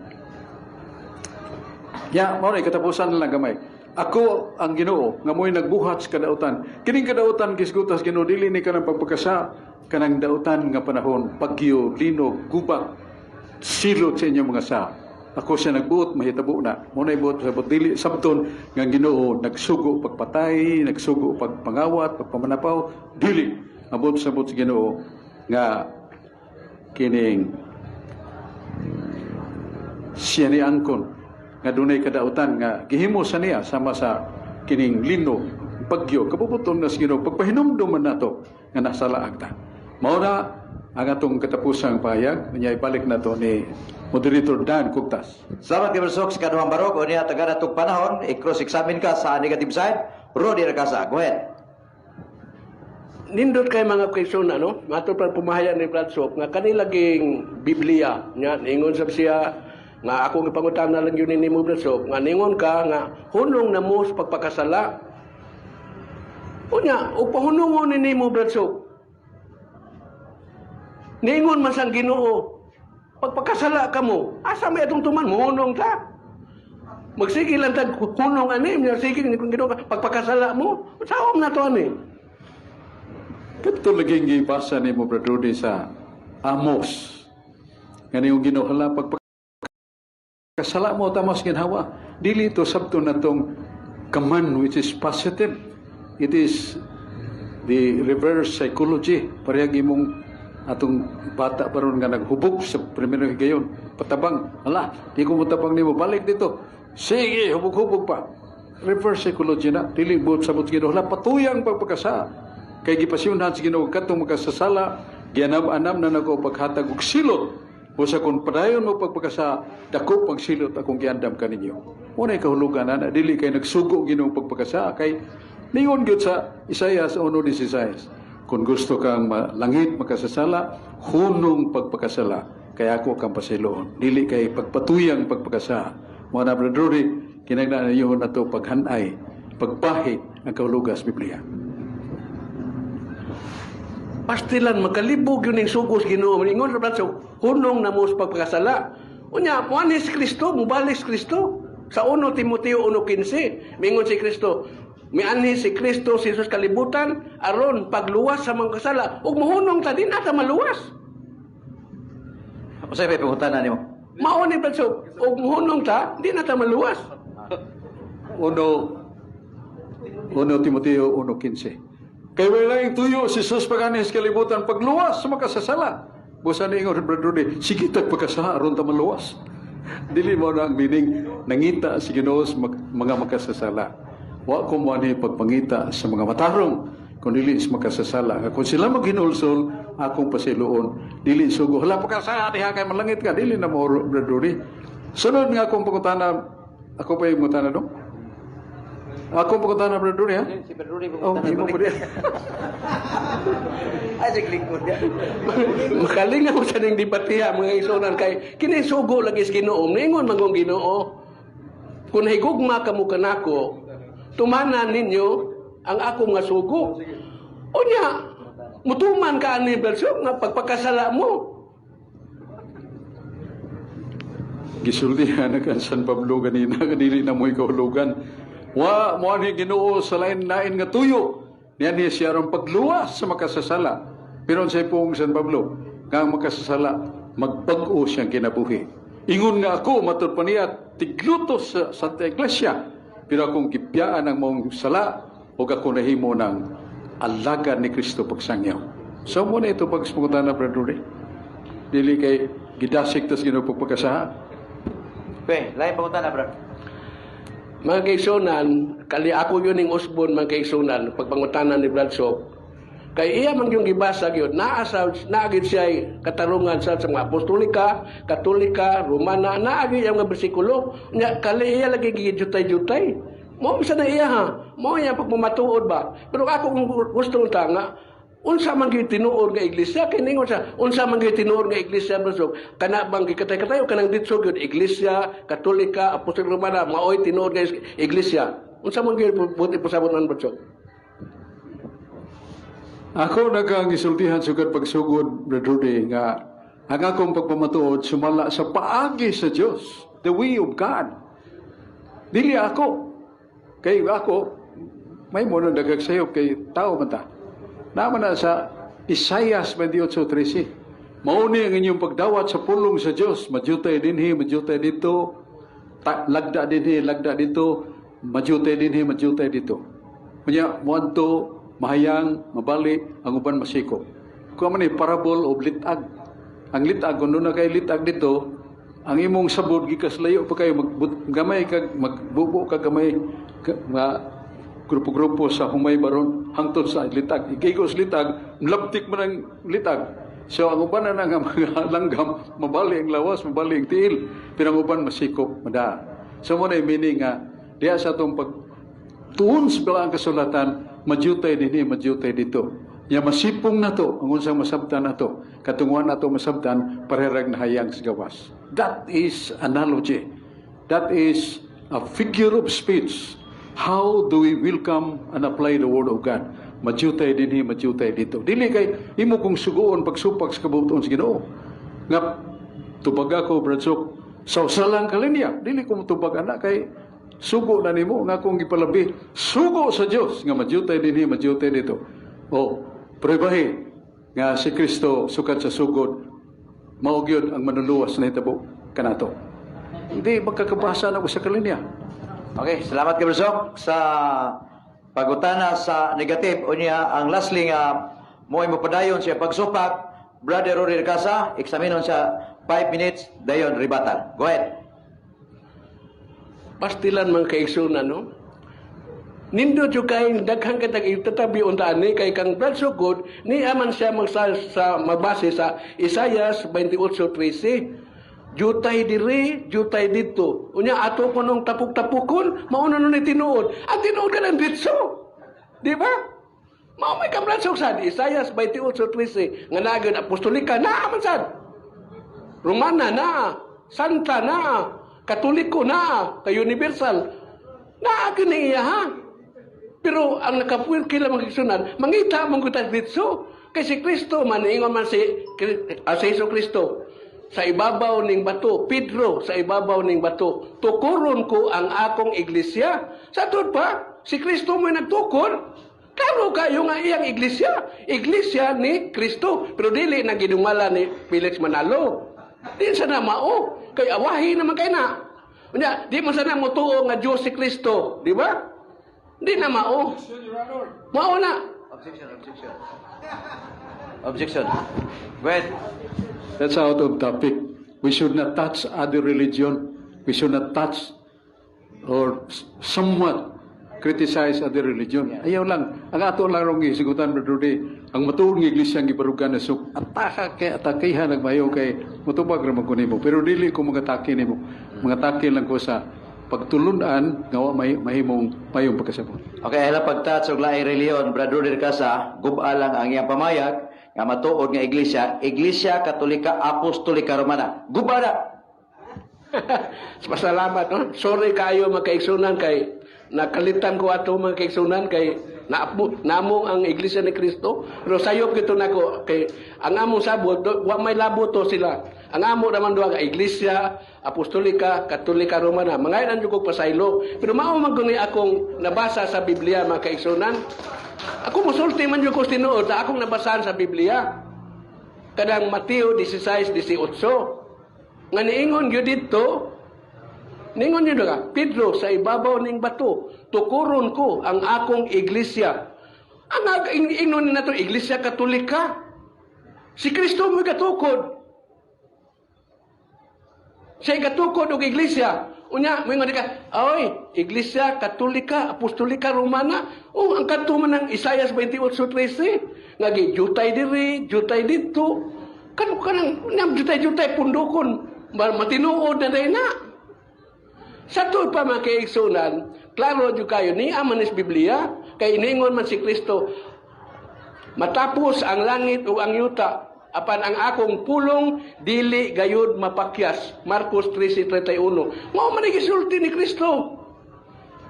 Ya, mao na katapusan na lang gamay. Ako ang Ginoo nga mo'y nagbuhat sa kadautan. Kining kadautan gisgutas Ginoo dili ni kanang pagpakasa, kanang dautan nga panahon, bagyo, linog, gubat, silot sa inyong mga sa. Ako siya nagbuot, mahitabo na. Mao na'y buot sa dili sabton nga ang Ginoo nagsugo pagpatay, nagsugo pagpangawat, pagpamanapaw, dili. Abot sabot sa Ginoo nga kining siya ni angkon nga dunay kadautan nga gihimo sa niya sama sa kining linog, bagyo, kabubuton na sa Ginoo pagpahinumdum man nato nga nasalaag ta. Mao na ang atong katapusang pahayag nya, ibalik na to ni Moderator Dan Kugtas. Salamat kay Bersok sa kaduhang barog. O niya, taga natong panahon, i-cross-examine ka sa negative side. Rudy Racasa, go ahead. Nindot kay mga question, ano, matod pa pumahayag ni Brad Soap nga kanilaging Biblia nya, ningon sab siya nga akong ipangutana lang yun ni mo, Brad Soap, nga ningon ka nga hunong na mo sa pagpakasala. Unya ug pahunungon ni nimo, Brad Soap, ningon man sang Ginoo. Pagpakasala ka mo, asa may atong tuman, muhunong ta. Magsige lang tag hunong ani, sige ni Ginoo pagpakasala mo, saom na to ani. Kadto laging gibasa nimo, Brother Rudy, sa Amos. Ngani yung Ginoo, hala, pagpakasala mo, tamas ginhawa. Dili ito sabto natong command which is positive. It is the reverse psychology. Parehag imong atong bata baron nga naghubog sa primero higayon. Patabang, hala, di ko motabang nimo, balik dito. Sige, hubog-hubog pa. Reverse psychology na. Dili buot sabot Ginoo. Hala, patuyang pagpakasala. Kay gipasiyonhan sa Ginoo katong makasasala, gianam-anam na nako paghatag og silot. Busa kung padayon mo pagpakasala, dako pang silot akong giandam kaninyo. Unay kahulugan na dili kay nagsugo Ginoo pagpakasala, kay ningon gyud sa Isaias 1:16. Kung gusto kang malangit makasasala, hunong pagpakasala, kay ako kang pasiloon. Dili kay pagpatuyang pagpakasala. Mao na, Brother Rudy, kinahanglan na nato paghanay, pagbahit ang kahulugan sa Biblia. Pastilan makalibog yun yung sugos Ginoo. Ingon sa so, hunong na mo sa pagpakasala. Unya, muanhi si Kristo, mubalik si Kristo. Sa 1 Timoteo 1:15, mingon si Kristo, mianhi si Kristo si Jesus kalibutan aron pagluwas sa mga kasala ug muhunong ta, di na ta maluwas. Unsay may pangutana nimo? Mao ni, Brad Sok, ug muhunong ta, di na ta maluwas. 1 Timoteo 1:15. Kay walay tuyo si Jesus pag-anhi sa kalibutan pagluwas sa makasasala. Busa ni ingon Brother Rudy, sige tag pagkasala aron ta maluwas. Dili mo na ang meaning nangita si Ginoo sa mga makasasala. Wa ko mo ani pagpangita sa mga matarong kun dili sa makasasala. Nga kung sila maghinulsol, akong pasiluon. Dili sugo. Hala, pagkasala diha kay malangit ka. Dili na mo, Brother Rudy. Sunod nga akong pangutana, ako pa yung pangutana dong? Ako pangutana, Brother Rudy, ha? Si Brother Rudy. Oh, imo po diha. Ay, sige, lingkod ya. Makalingaw sa ning debatiha, mga isunan, kay kini sugo lagi sa Ginoo. Ningon mangong Ginoo, kung higugma kamo kanako, tumanan ninyo ang ako nga sugo. Unya, mutuman ka ani, Belsok, nga pagpakasala mo. Gisultihan na kan San Pablo ganina nga dili na mo'y kahulugan. Wa mo ani Ginoo sa lain-lain nga tuyo. Niyan siya aron pagluwas sa makasasala. Pero sa pong San Pablo, nga ang makasasala magbag-o siyang kinabuhi. Ingon nga ako matud pa niya tiglutos sa Santa Iglesia. Pero akong gipyaan ang maong sala ug ako nahimo ng alagad ni Kristo pagsangyaw. So mo na ito pag na, Brother Rudy. Dili kay gidasig tas Ginoo pagpakasaha. Okay, lain pangutana, bro. Mga kaigsunan, kali ako yun yung usbon, mga kaigsunan, pagpangutanan ni Brad Sok. Kay iya man yung gibasa yun, naa sa naa gyud siya katarungan sa mga apostolika, katolika, romana, naa gyud iya mga bersikulo. Nya kali iya lagi gijutay-jutay. Mao bisa na iya ha. Mao iya pagmamatuod ba. Pero ako kung gusto ta nga unsa man gyud tinuod nga iglesia, kay ningon sa unsa man gyud tinuod nga iglesia, Brad Sok, kana bang gikatay-katay o kanang ditso gyud iglesia katolika, apostol, romana, maoy tinuod nga iglesia? Unsa man gyud buti pasabot man, Brad Sok? Ako nagang isultihan sugad pagsugod, Brother Rudy, nga ang akong pagpamatuod sumala sa paagi sa Dios, the way of God. Dili ako. Kay ako, may mo nang dagag sayo kay tao man ta. Naman na sa Isaias 28:13. Mao ni ang inyong pagdawat sa pulong sa Dios, majutay dinhi, majutay dito, lagda dinhi, lagda dito, majutay dinhi, majutay dito. Kunya moadto, mahayang, mabali, ang uban masikop. Kuha man ni parable of litag. Ang litag, kung doon na kay litag dito, ang imong sabod gikas layo pa kayo, gamay kag magbubo ka gamay ka, mga grupo-grupo sa humay baron hangtod sa litag. Ikigos litag, mlabtik man ang litag. So ang uban na nga mga langgam, mabali ang lawas, mabali ang tiil, pero ang uban masikop, mada. So mo na yung meaning nga, diya sa atong pag tuon sa balaang kasulatan, majutay dinhi, majutay dito. Ya masipong na to, ang unsang masabtan na to, katunguan na to masabtan, parehag nahayang sa gawas. That is analogy. That is a figure of speech. How do we welcome and apply the word of God? Majutay dinhi, majutay dito. Dili kay imo kong suguon pagsupak sa kabuoton sa Ginoo. Nga Tubag ako, Brad Sok, sa usa lang ka linya. Dili ko motubag ana kay sugo na nimo nga akong gipalabi. Sugo sa Dios nga madyutay dinhi, madyutay didto. Oh, pruebahi nga si Kristo sukad sa sugod mao gyud ang manluluwas na hitabo kanato. Hindi magkakabasa na ko sa kalinya. Okay, salamat kay Brad sa pagutana sa negative. Unya, ang lastly nga mo ay mopadayon siya pagsupak, Brother Rory Casa, eksaminon sa 5 minutes, dayon rebuttal. Go ahead. Pastilan, mga kaigsunan, no? Nindot yung kay daghan kay tag itatabi unta ani kay kang Brad Sugod ni aman siya magsa, sa magbase sa Isaias 28:13. Jutay diri, jutay didto. Unya ato ko nung tapok-tapokon, mauna nun ni tinuod. Ang tinuod ka ng ditso. Di ba? Mao may kang Brad Sugod sad Isaias 28:13 nga nagad apostolika na man sad. Romana na, Santa na, Katoliko na, kay Universal. Naa kini iya ha. Pero ang nakapuwil kila mga kaigsunan, mangita mong kutas ditso. Kay si Kristo, maningon man si Jesu Kristo, sa ibabaw ning bato, Pedro, sa ibabaw ning bato, tukuron ko ang akong iglesia. Sa tuod pa, si Kristo mo'y nagtukod. Klaro kayo nga iyang iglesia. Iglesia ni Kristo. Pero dili na gidumala ni Felix Manalo. Di sa na mao. Kay awahi naman kay na. Unya, di man sana motuo nga Diyos si Kristo. Di ba? Di na mao. Mao na. Objection, objection. Objection. Go ahead. That's out of topic. We should not touch other religion. We should not touch or somewhat criticize other religion. Ayaw lang. Ang ato lang rong gisigutan, Brother Rudy, ang matuod nga iglesia ang gibarugan na suk ataka kay atakihan nagmayo kay motubag ra man ko nimo. Pero dili ko mga nimo. Mga lang ko sa pagtulunan nga wa may mahimong mayong pagkasabot. Okay, ala pagtats og laing relihiyon, Brother Rudy Casa, guba lang ang iyang pamayag nga matuod nga iglesia, Iglesia Katolika Apostolika Romana. Guba na. Pasalamat, no? Sorry kayo, mga kaigsunan, kay nakalitan ko ato, mga kaigsunan, kay naapo namong ang Iglesia ni Kristo. Pero sayop gito nako kay ang among sabot wa may labo to sila. Ang amo naman duha nga Iglesia Apostolika Katolika Romana. Mangayon jud kog pasaylo. Pero mao man guni akong nabasa sa Biblia, mga kaigsunan. Ako mosulti man jud ko tinuod sa akong nabasahan sa Biblia. Kanang Mateo 16:18. Nga niingon gyud didto, ningon yun nga, Pedro, sa ibabaw ning bato, tukuron ko ang akong iglesia. Ang ingnon na to, Iglesia Katolika. Si Kristo mo gatukod. Siya gatukod og iglesia. Unya, moingon ka, "Oy, Iglesia Katolika, Apostolika Romana." Oh, ang kadto man ng Isaias 28:13. Nga gi jutay diri, jutay didto. Kan kanang unya jutay-jutay pundokon, matinuod na day na. Sa tuod pa, mga kaigsunan, klaro jud kayo, ni aman is Biblia, kay iningon man si Kristo, "Matapos ang langit o ang yuta, apan ang akong pulong dili gayud mapakyas." Marcos 13:31. Mao man ang gisulti ni Kristo.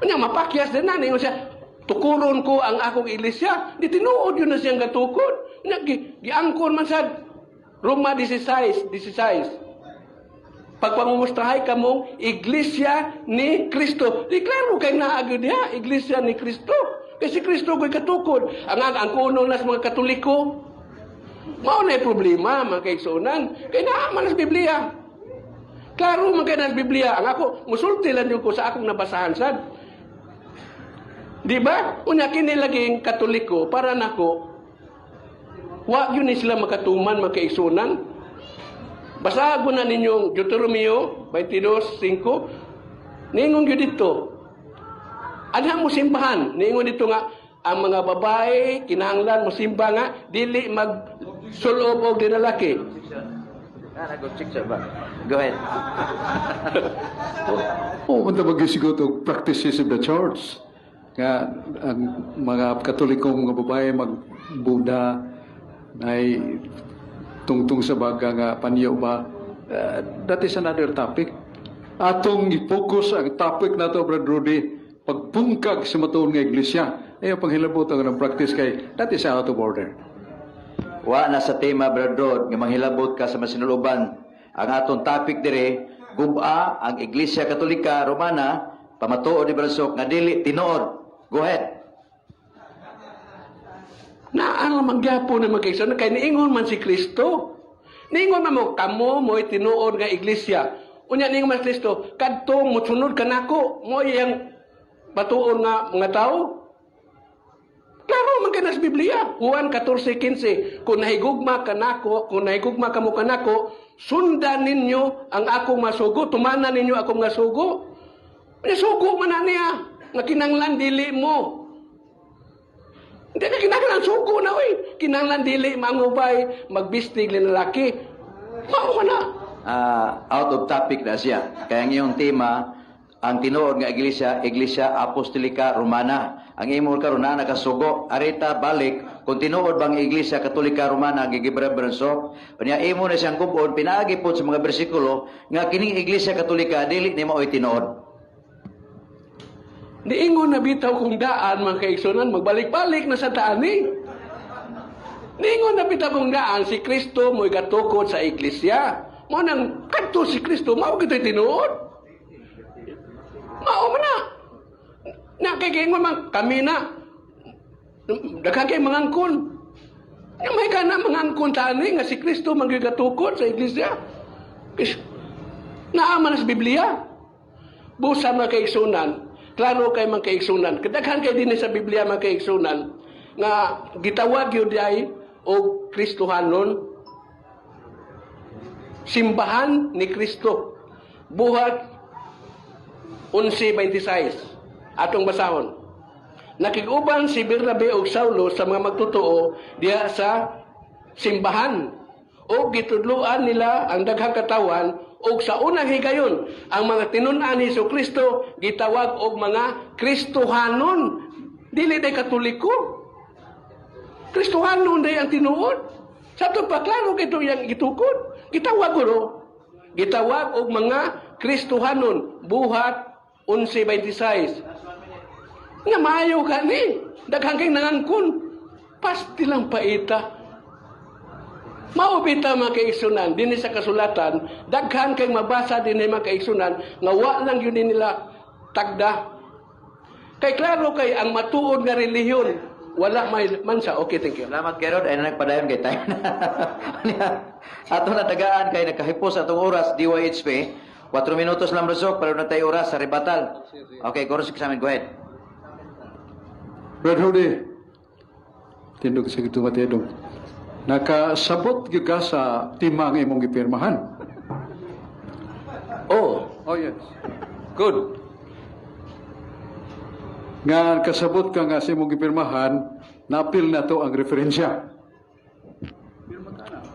Unya mapakyas din na, ningon siya, "Tukuron ko ang akong iglesia." Di tinuod yun na siyang gatukod. Unya, giangkon man sad. Roma 16:16. Pagpangumustahay kamong iglesia ni Kristo. Di klaro kay naa gyud diha, iglesia ni Kristo. Kasi Kristo ko'y katukod. Ang kuno na sa mga Katoliko. Mao na problema, mga kaigsunan. Kay naa man sa Biblia. Klaro man kay na sa Biblia. Ang ako, musulti lang jud ko sa akong nabasahan sad. Di ba? Unya kini laging Katoliko para nako wa yun ni sila makatuman, mga kaigsunan. Basahan ko na ninyong Deuteronomio 22:5. Ningon gyud dito. Anha mo simbahan. Ningon dito nga ang mga babae kinahanglan mo simba nga dili magsulob og dinalaki. Ah, nag-objection ba? Go ahead. Oh, unta magisigot og practices of the church. Nga ang mga Katolikong mga babae magbuda ay tungtong sa baga nga panyo ba. That is another topic. Atong i-focus ang topic nato, Brad Rudy, pagpungkag sa matuod nga iglesia. Ayaw panghilabot ang ng practice kay that is out of order. Wa na sa tema, Brad Rod, nga manghilabot ka sa masinuloban. Ang atong topic dire, guba ang Iglesia Katolika Romana, pamatuod ni Brad Sok nga dili tinuod. Go ahead. Naa man gyapon na magkaigsoon kay niingon man si Kristo. Niingon man mo kamo mo'y tinuod nga iglesia. Unya niingon man si Kristo, kadtong mosunod kanako, mo iyang batuon nga mga tao. Klaro man kay sa Biblia. Juan 14:15, kung nahigugma kanako, kung nahigugma kamo kanako, sundan ninyo ang akong masugo, tumanan ninyo akong nga sugo. Unya sugo man na niya nga kinanglan dili mo. Hindi na kinahanglan sugo na oy. Kinahanglan dili mangubay magbistig lalaki. Mao man na. Out of topic na siya. Kaya ang iyong tema, ang tinuod nga iglesia, Iglesia Apostolika Romana. Ang imo karon na nakasugo, arita balik kung tinuod bang Iglesia Katolika Romana gigibra Sok. Unya imo na siyang gub-on pinaagi pod sa mga bersikulo nga kining Iglesia Katolika dili ni mao'y tinuod. Niingon na bitaw kung daan, mga kaigsunan, magbalik-balik na sa daan ni. Niingon na bitaw kung daan, si Kristo mo'y gatukod sa iglesia. Mao nang kadto si Kristo, mao gito'y tinuod. Mao man na. Na kay kaingon man kami na. Daghan kay mangangkon. Nga may kana mangangkon tani nga si Kristo magigatukod sa iglesia. Naa man sa Biblia. Busa, mga kaigsunan, klaro kay mga kaigsunan. Kadaghan kay dinhi sa Biblia, mga kaigsunan, nga gitawag yun ay og Kristohanon. Simbahan ni Kristo. Buhat 11:26. Atong basahon. Nakig-uban si Bernabe ug Saulo sa mga magtotoo diha sa simbahan. O gitudloan nila ang daghang katawan ug sa unang higayon ang mga tinun-an ni Kristo gitawag og mga Kristohanon. Dili day Katoliko. Kristohanon day ang tinuod. Sa ato pa klaro kito yang gitukod. Gitawag ko Gitawag og mga Kristohanon, Buhat 11:26. Nga maayo ka ni. Daghang kay nangangkon. Pasti lang paita. Mao bitaw, mga kaigsunan, dinhi sa kasulatan, daghan kay mabasa dinhi, mga kaigsunan, nga wa lang yun nila tagda. Kay klaro kay ang matuod nga relihiyon, wala may mansa. Okay, thank you. Salamat kay Rod. Ay na nagpadayon kay tayo na. Ato na tagaan kay nakahipos atong oras DYHP. 4 minutos lang rusok pero na tayo oras sa rebuttal. Okay, cross examine. Go ahead. Brad Rudy, tindog sa gitumatidong. Nakasabot gyud ka sa tema nga imong gipirmahan. Oh, Oh yes. Good. Nga kasabot ka nga sa imong gipirmahan, napil na to ang referensya.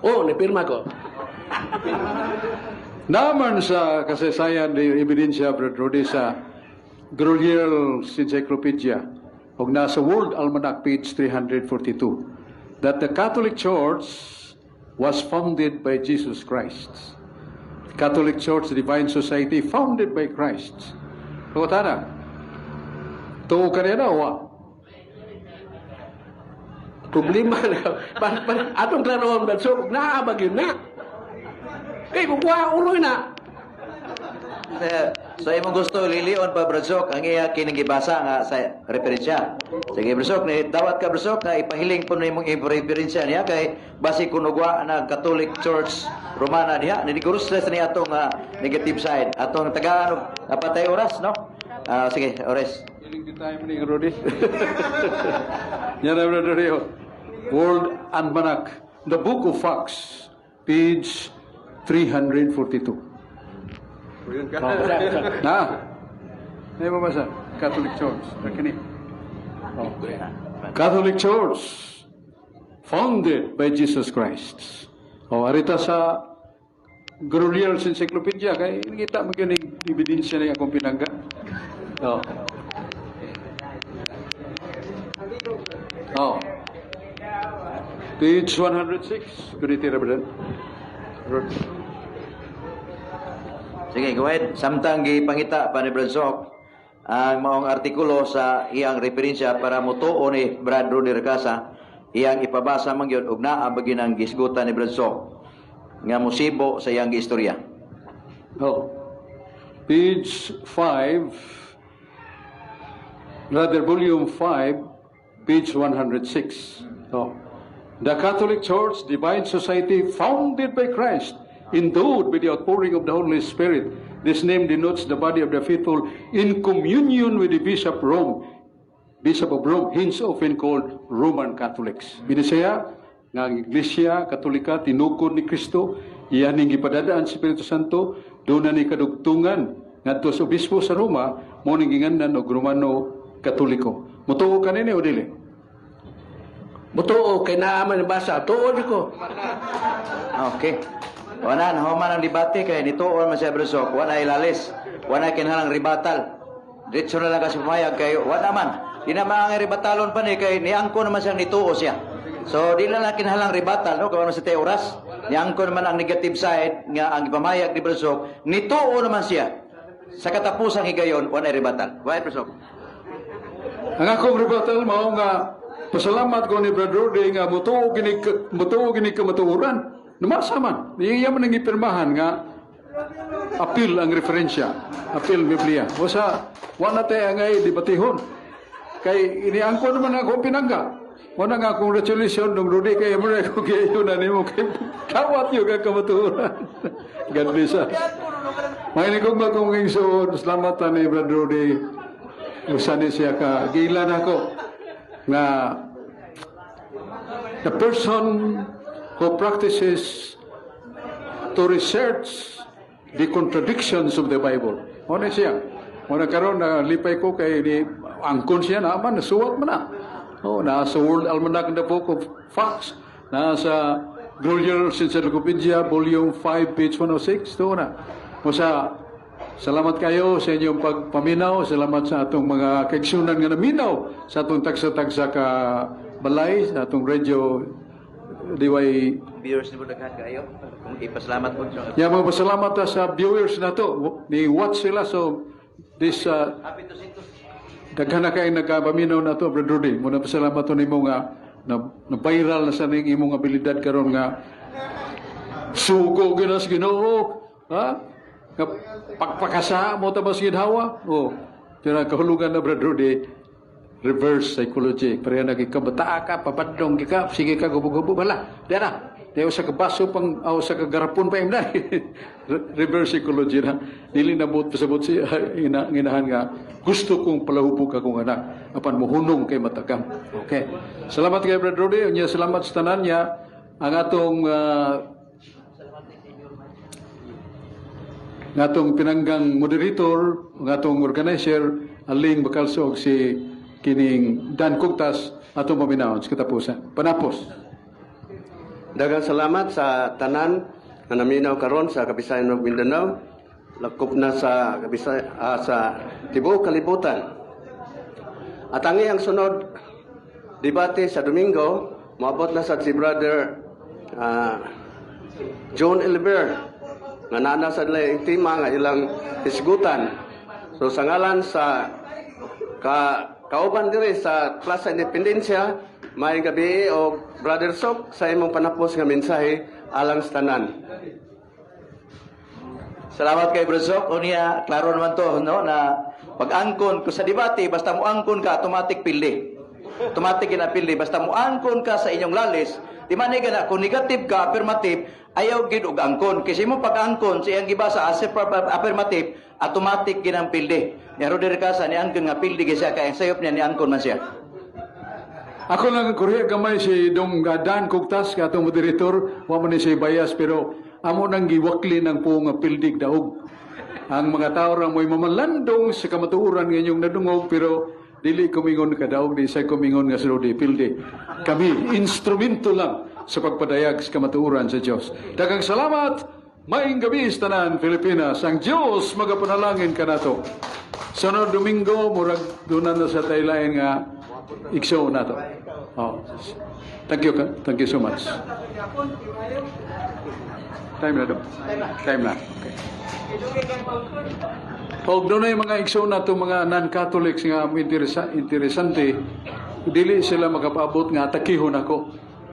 Oh, nipirma ko. Naman sa kasaysayan ni ebidensya, Brad Rudy, sa Grolier Encyclopedia ug nasa World Almanac page 342 that the Catholic Church was founded by Jesus Christ. Catholic Church Divine Society founded by Christ. Pangutana, tuo ka niya na wa? Problema na. Atong klarohon, Brad. So, naa ba gyud na? Kay kukuha uloy na. So imong gusto lilion pa, Brad Sok, ang iya kining gibasa nga sa referensya. Sige, Brad Sok, ni dawat ka, Brad Sok, nga ipahiling po na imong referensya niya kay basi kun ugwa na Catholic Church Romana diha ni stress ni atong negative side. Atong tagaan og napatay oras, no? Ah, sige, oras. Iling di tayo ni Rudy. Yan na, Brother Rio. World Almanac, The Book of Facts, page 342. Na. Ay mabasa. Catholic Church. Nakini. Oh. Catholic Church founded by Jesus Christ. Oh, arita sa Grolier's Encyclopedia kay kita mo gyud ning ebidensya ni akong pinangga. Oh. Oh. Page 106. Kuniti Reverend. Sige, go ahead. Samtang gipangita pa ni Brad Sok ang maong artikulo sa iyang referensya para motuo ni Brad Rudy Racasa, iyang ipabasa man gyud og naa ba gyud ang gisgutan ni Brad Sok. nga musibo sa iyang giistorya. Oh. Page 5, rather volume 5, page 106. Oh. The Catholic Church, Divine Society founded by Christ, endowed by the outpouring of the Holy Spirit. This name denotes the body of the faithful in communion with the Bishop of Rome, hence often called Roman Catholics. Binisaya, nga ang Iglesia Katolika tinukod ni Kristo, iyan ning gipadadaan sa Espiritu Santo, duna ni kadugtungan ngadto sa obispo sa Roma, mao ning ginganlan og Romano Katoliko. Mutuo ka nini o dili? Mutuo kay naa man basa. Tuo ko. Okay. Wala na human ang debate kay nituon man siya, Brosok, wala ilalis. Wala kinahanglang rebuttal. Diretso na lang kasi pumayag kay wala man. Di na maangay rebatalon pa ni kay niangko naman siyang nituo siya. So di na lang kinahanglang rebuttal, no, kay sa tay oras. Niangko naman ang negative side nga ang ipamayag ni Brosok, nituo naman siya. Sa katapusang higayon, wala rebuttal. Wala, Brosok. Ang akong rebuttal mao nga pasalamat ko ni Brother Rudy nga mutuo gini kamatuoran. Namasa man. Iya man ang gipirmahan nga apil ang referensya, apil Biblia. O sa wala tay angay debatihon. Kay iniangko naman akong pinangga. Mao nga congratulations nung Rudy kay mo na ko kayo na nimo kay kawat yung ka kamatuoran. God bless us. Mahinig ko kong igsoon, salamat ni Brother Rudy. Usa ni siya ka gilan ako nga the person who practices to research the contradictions of the Bible. Mao na siya. Mao na karon na lipay ko kay ni angkon siya na man nasuwat man na. Oh, nasa World Almanac and the Book of Facts, nasa Grolier Encyclopedia, Volume 5, page 106, to na. O sa salamat kayo sa inyong pagpaminaw, salamat sa atong mga kaigsunan nga naminaw sa atong tagsa-tagsa ka balay, sa atong radio DY. Viewers ni mo, daghan kayo. Kung ipasalamat po siya. Ya, mga pasalamat ta sa viewers na to. Ni watch sila, so this Happy to see to. Daghan na kay nagpaminaw na to, Brother Rudy. Muna pasalamat to nimo nga na viral na sa ning imong abilidad karon nga sugo gyud sa Ginoo. Ha? Nga pagpakasa mo ta mas ginhawa. Oh. Pero ang kahulugan na, Brother Rudy, reverse psychology. Pareha na kabataa ka, pabadlong ka, sige ka gubo-gubo, wala. Di na. Di sa kabaso pang, aw sa kagarapon pa na. Reverse psychology na. Dili na buot pasabot si ina, nginahan nga gusto kong palahubog akong anak apan mohunong kay matagam. Okay. Salamat kay Brother Rudy. Unya salamat sa tanan niya ang atong ngatong pinanggang moderator, ang atong organizer, Aling Bacalso og si kining Dan Kugtas, atong paminawon sa katapusan. Panapos. Daghang salamat sa tanan nga naminaw karon sa Kabisayan ug Mindanao, lakop na sa Kabisay, sa tibuok kalibutan. At ang iyang sunod debate sa Domingo, moabot na sa si Brother John Elber nga naa sa nila yung tema nga ilang hisgutan. So sa ngalan sa kauban diri sa Plaza Independencia, maayong gabi o Brother Sok sa imong panapos nga mensahe alang sa tanan. Salamat kay Brosok. Unya, klaro naman to, no, na pag-angkon ko sa debate, basta mo angkon ka, automatic pildi. Automatic na pildi. Basta mo angkon ka sa inyong lalis, di man ni gana, kung negative ka, affirmative, ayaw gid og angkon. Kasi mo pag-angkon, sa iyang gibasa as affirmative, automatic ginang pildi. Ni Roder Casa, ni angkon nga pildi siya, kaya ang sayop niya, ni angkon man siya. Ako lang ang kuriya gamay si Dong Dan Kugtas, katong moderator, wa man ni siya bias, pero amo nang giwakli ng puong nga pildig daog. Ang mga tao ra mo'y mamalandong sa kamatuoran nga inyong nadungog, pero dili kumingon kadaog, di sa kumingon nga sa di pildi. Kami, instrumento lang sa pagpadayag sa kamatuoran sa Diyos. Daghang salamat, maayong gabi sa tanan, Pilipinas. Ang Diyos magapanalangin kanato. Sunod Domingo, murag doon na sa taylain nga igsoon nato. Oh. Thank you, thank you so much. Time na do. Time na. Okay. Og dunay mga igsoon nato mga non-Catholics nga interesante, dili sila makapaabot nga atakihon ako.